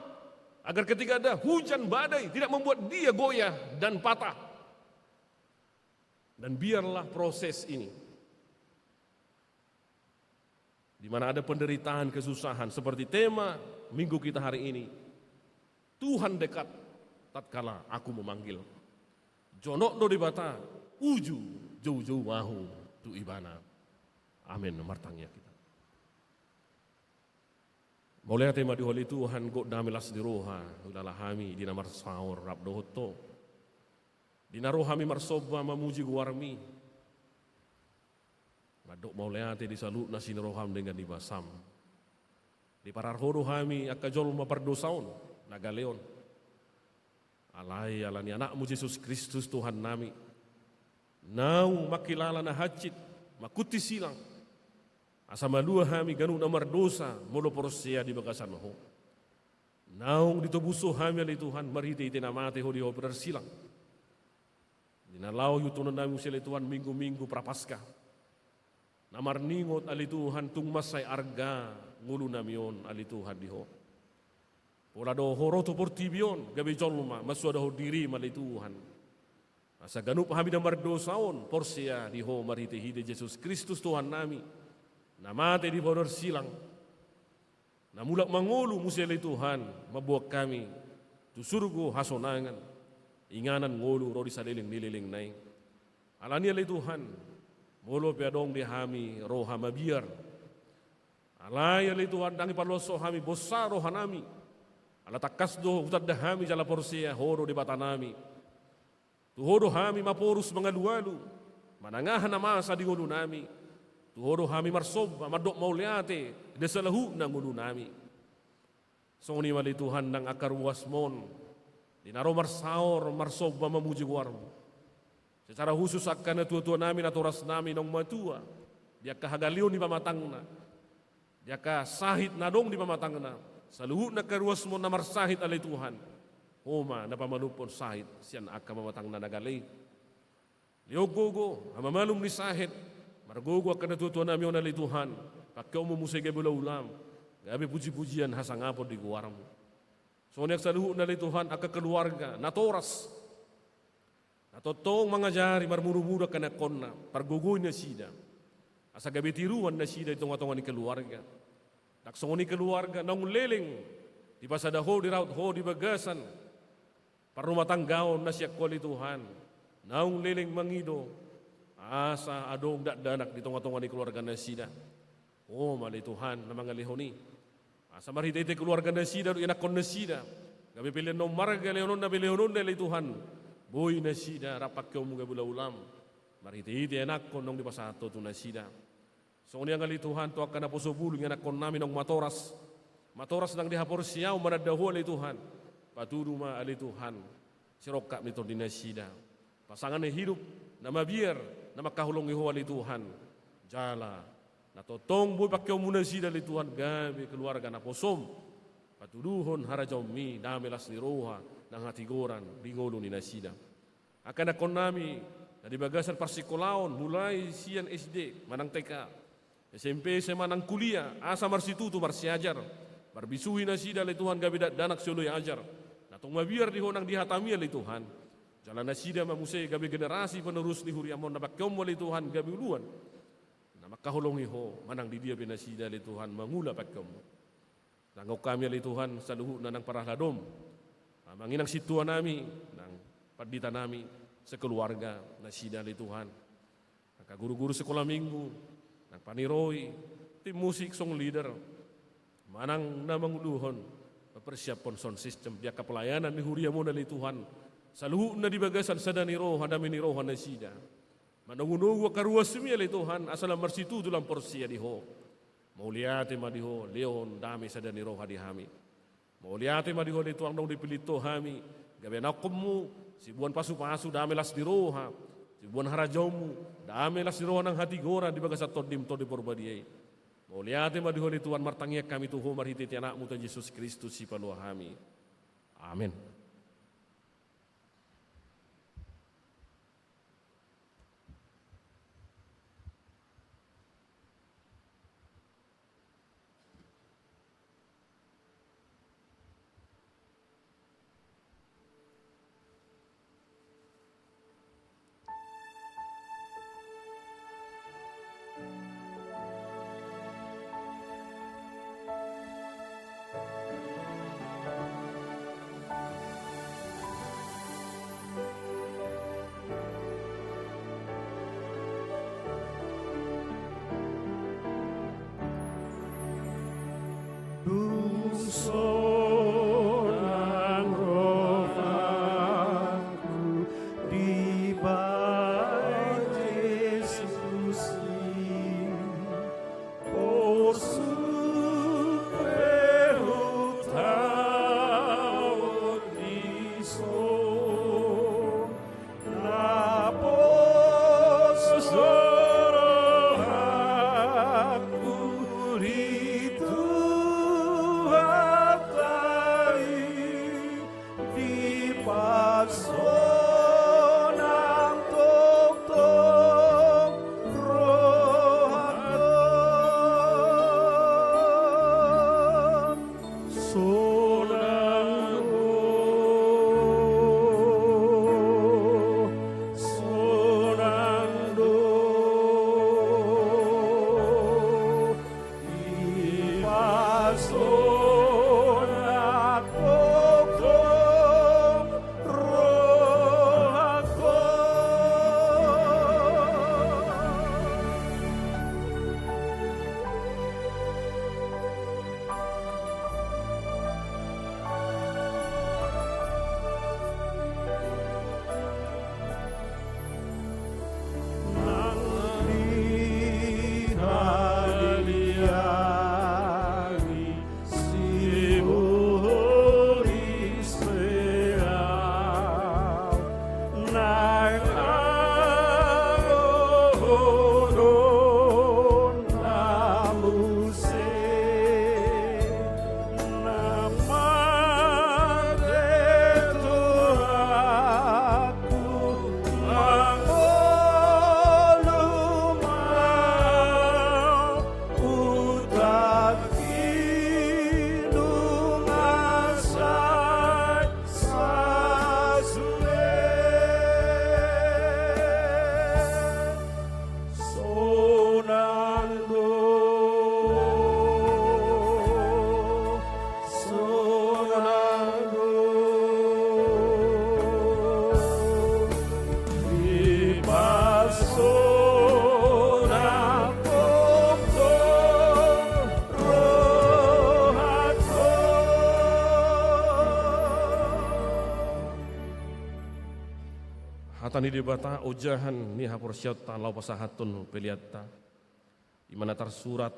Agar ketika ada hujan badai tidak membuat dia goyah dan patah. Dan biarlah proses ini, di mana ada penderitaan, kesusahan, seperti tema minggu kita hari ini, Tuhan dekat tatkala aku memanggil. Jonok do Debata, uju joujou ahu tu Ibana. Amen. Martangiang hita. Mauliate ma di Ho ale Tuhan, gok dame las ni roha, huilala hami di na marsaor rap dohot Ho. Di na ro hami marsomba mamuji goarMi. Mandok mauliate di saluhutna sian roham denggan ni basam. Diparar Ho do hami angka jolma pardosa on, na gale on. Alai ala ni AnakMu Jesus Kristus Tuhannami, naung mangkilala na hansit, mangkunti silang, asa malua hami ganup na mardosa molo porsea di bagasan Ho. Naung ditobus Ho hami ale Tuhan marhitehite na mate Ho di Ho parsilang. Di na laho iutunonnami muse ale Tuhan minggu-minggu Prapaskah, na marningot ale Tuhan tung mansai arga ngolunami on ale Tuhan di Ho. Pola do Ho ro tu portibi on gabe jolma mansuadahon dirim ale Tuhan, asa ganup hami na mardosa on porsea di Ho marhitehite Jesus Kristus Tuhannami, na mate di parsilang, na mulak mangolu muse ale Tuhan mamboan hami tu surgo hasonangan, inganan ngolu ro di saleleng ni lelengna i. Alani ale Tuhan, molo pe adong di hami roha mabiar, alai ale Tuhan ndang ipaloas Ho hami bosa rohanami. Ala tangkas do hutanda hami jala porsea Ho do Debatanami. Tu Ho do hami maporus mangalualu, manang aha na masa di ngolunami. Tu Ho do hami marsomba mandok mauliate di saluhutna ngolunami. Songon i ma ale Tuhan nang angka ruasmon, di na ro marsaor marsomba mamuji goarMu. Secara khusus angka natuatuanami, natorasnami naung matua di angka hagaleon ni pamatangna, di angka sahit na adong di pamatangna, saluhutna angka ruasmon na marsahit ale Tuhan, Ho ma na pamalumhon sahit sian angka pamatangna na gale i. Lehon gogo, hamamalum ni sahit, margogo angka natuatuanami on ale Tuhan, pangkeonMu muse gabe ulaulaM, gabe pujipujian hasangapon di goarMu. Songon i nang saluhutna ale Tuhan angka keluarga natoras, na tongtong mangajari marmurumuru angka anakkonna, pargogoi nasida, asa gabe tiruan nasida di tongatonga ni keluarga. Ndang songon i keluarga naung leleng dipasada Ho, diraup Ho di bagasan parrumatanggaon na sian Ho ale Tuhan, naung leleng mangido asa adong dakdanak di tongatonga ni keluarga nasida. Ho ma ale Tuhan na mangalehon i. Asa marhitehite keluarga nasida dohot anakkon nasida, gabe pelean na ummarga lehononna pe lehononna ale Tuhan, boi nasida rap pangkeonMu gabe ulaulaM marhitehite anakkon naung dipasahat Ho tu nasida. Songon i nang ale Tuhan tu angka naposobulung, anakkonnami naung matoras, matoras nang di haporseaon mananda Ho ale Tuhan, patudu ma ale Tuhan sirongkap ni tondi nasida, pasangan na hidup, na mabiar, na mangkaholongi Ho ale Tuhan, jala na tongtong boi pangkeonMu nasida ale Tuhan gabe keluarga naposoM, patuduhon harajaonMi, dame las ni roha nang hatigoran di ngolu ni nasida. Angka anakkonnami na di bagasan parsingkolaon, mulai sian S D manang T K, S M P, S M A nang kuliah, asa marsitutu marsiajar, marbisuhi nasida ale Tuhan gabe dakdanak sioloi ajar, na tong mabiar di Ho nang di hataMi ale Tuhan. Jala nasida ma muse gabe generasi penerus ni huriaM on na pangkeonMu ale Tuhan gabe uluan na mangkaholongi Ho manang di dia pe nasida ale Tuhan mangula pangkeonMu. Tanggong hami ale Tuhan saluhutna nang parhalado, amang inang sintuanami, nang panditanami sekeluarga nasida ale Tuhan. Angka guruguru sekolah minggu, nang paniroi, tim musik, song leader, manang na manguluhon, mampersiaphon sound system di angka pelayanan ni huriaMu ale Tuhan, saluhutna di bagasan sada ni roha, dame ni roha nasida. Manogunogu angka ruasMi ale Tuhan, asa lam marsitutu lam porsea di Ho. Mauliate ma di Ho, lehon dame sada ni roha di hami. Mauliate ma di Ho ale Tuhan, adong dipillit Ho hami, gabe anakhonMu, sibuan pasupasu, dame las ni roha, sibuan harajaonMu, dame las ni roha nang hatigoran di bagasan TondiM, Tondi Porbadia i. Mauliate ma di Ho ale Tuhan, martangiang hami tu Ho marhitehite AnakMu Tuhan Jesus Kristus Sipalua hami. Amen. Dung sonang rohangku dibahen Jesus i, porsuk pe hutaon dison. Naposo rohangku di Tuhanta i, dipasonang tongtong rohangkon. Sonang do, sonang do, dipasonang tongtong rohangkon. Nang dihaliangi sibolis pe au, nang adong hona muse na mate tu rohangku, mangolu ma au, untangki nunga sai sasule. Sonang do, sonang do, dipasonang tongtong rohangkon. Hata ni Debata, ojahan ni haporseaonta laho pasahathon peleanta. I ma na tarsurat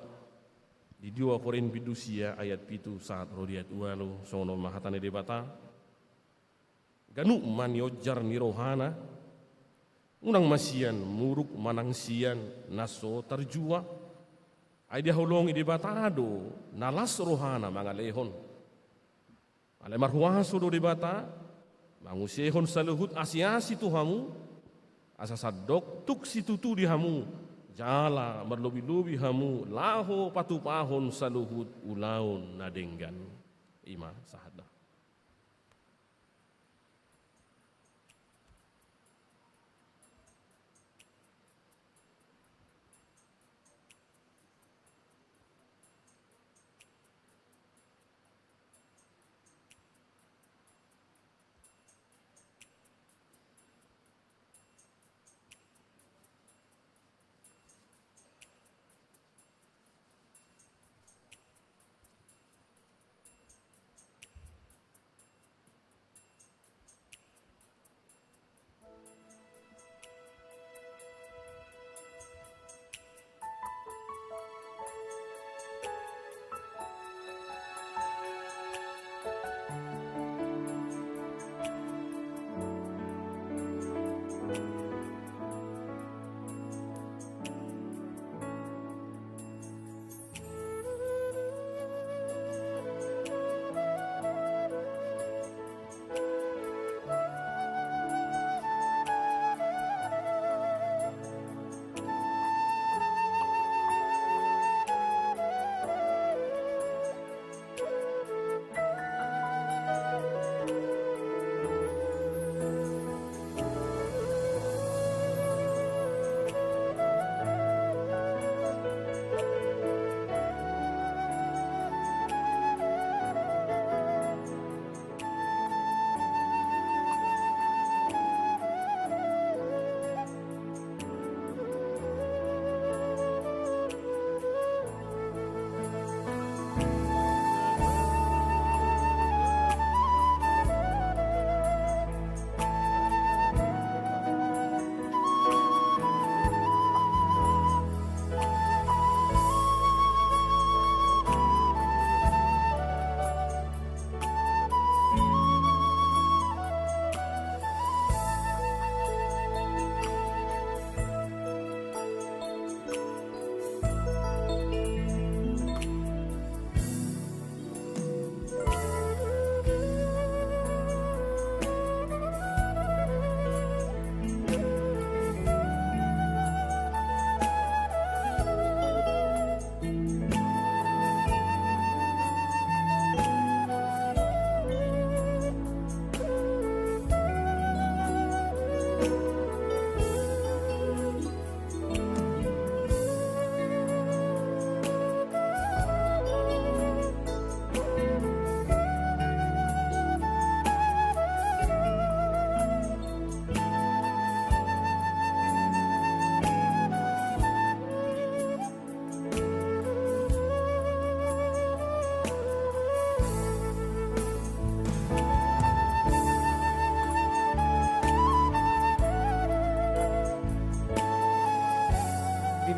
di dua Korint bindu sia ayat pitu sahat ro di ayat ualu, songon on ma hata ni Debata. Ganup ma nionjar ni rohana, unang ma sian muruk manang sian na so tarjua. Ai dihaholongi Debata do na las rohana mangalehon. Alai marhuaso do Debata mangusehon saluhut asiasi tu hamu, asa sandok tuk situtu di hamu, jala marlobilobi hamu laho patupahon saluhut ulaon na denggan. I ma sahatna.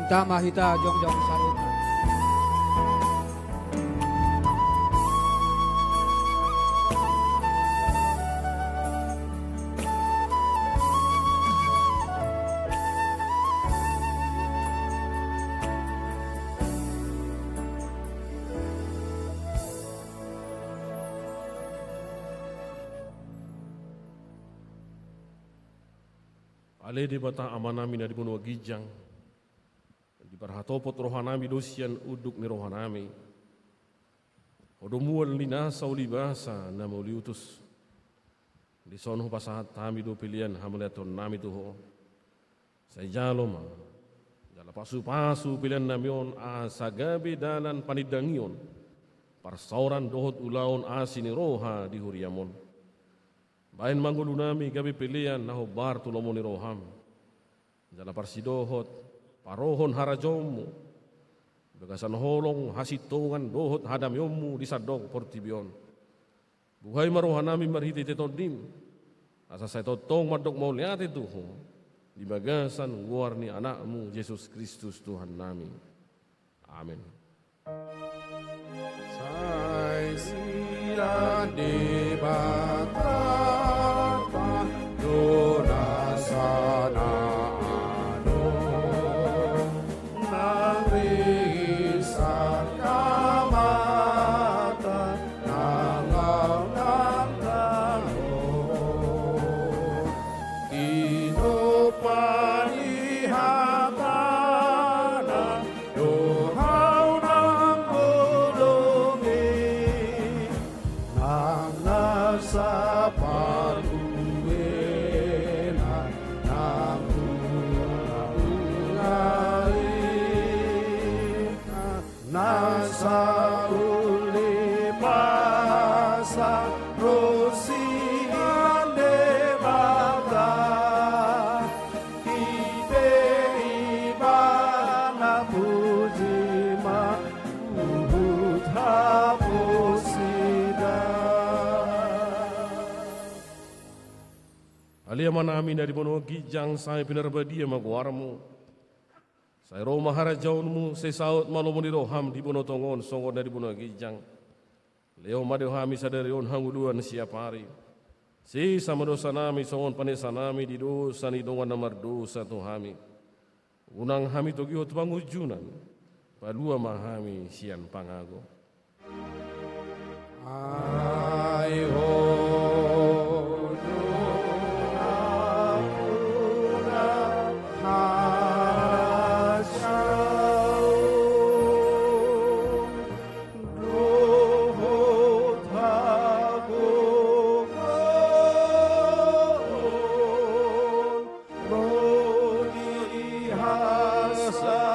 Tama hita jongjong saluhutna. Ale Debata Amanami na di banua ginjang, diparhatopot rohanami do sian unduk ni rohanami. Ho do mual ni nasa ulibasa na mauliutus. Dison hupasahat hami do pelean hamauliatehonnami tu Ho. Sai jalo ma, jala pasupasu peleannami on asa gabe dalan panindangion, parsaoran dohot ulaon asi ni roha di huriam on. Bahen ma ngolunami gabe pelean na hombar tu lomo ni roham. Jala parsidohot parohon harajaonmu, bagasan holong, hasintongan dohot hadameonmu di sandok portibi on. Buhai ma rohanami marhitehite Tondim, asa sai tongtong mandok mauliate tu Ho, di bagasan goar ni Anakmu Jesus Kristus Tuhannami. Amen. Sai sian Debata do nasa na adong, nang ringgas amanta nang laho nang tano. Tinompa ni hatana do hau nang bolong i, nang nasa pangguena nang bunga-bunga i. Nasa uli pasa ro sian Debata, i pe Ibana puji ma huhut haposida. Ale Amanami na di banua ginjang, sai pinarbadia ma goarmu. Sai ro ma harajaonmu, sai saut ma lomo ni roham di banua tonga on songon na di banua ginjang. Lehon ma di hami sadari on hangoluan siapari. Sesa ma dosanami songon panesanami di dosa ni dongan na mardosa tu hami. Unang hami togihon tu pangunjunan, palua ma hami sian pangago. Ai Ho do nampuna harajaon dohot hagogoon, ro di hasangapon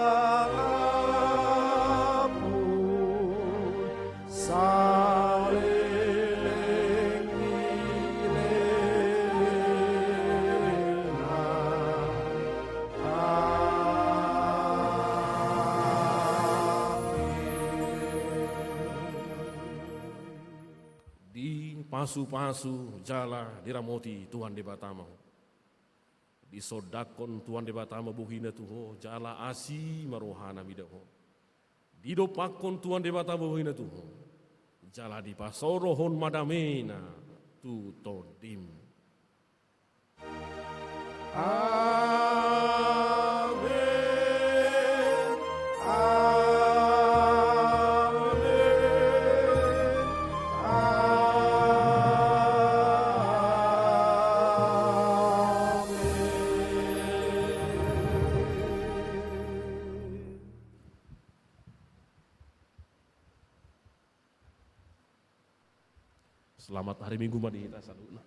saleleng ni lelengna. Amen. Dipasupasu jala diramoti Tuhan Debata ma ho. Disondangkon Tuhan Debata ma bohina tu ho, jala asi ma rohana mida ho. Didompakkon Tuhan Debata bohina tu ho, jala dipasorohon ma damena tu tondim. Amen. Amen. Amen. Selamat hari Minggu ma di hita saluhutna.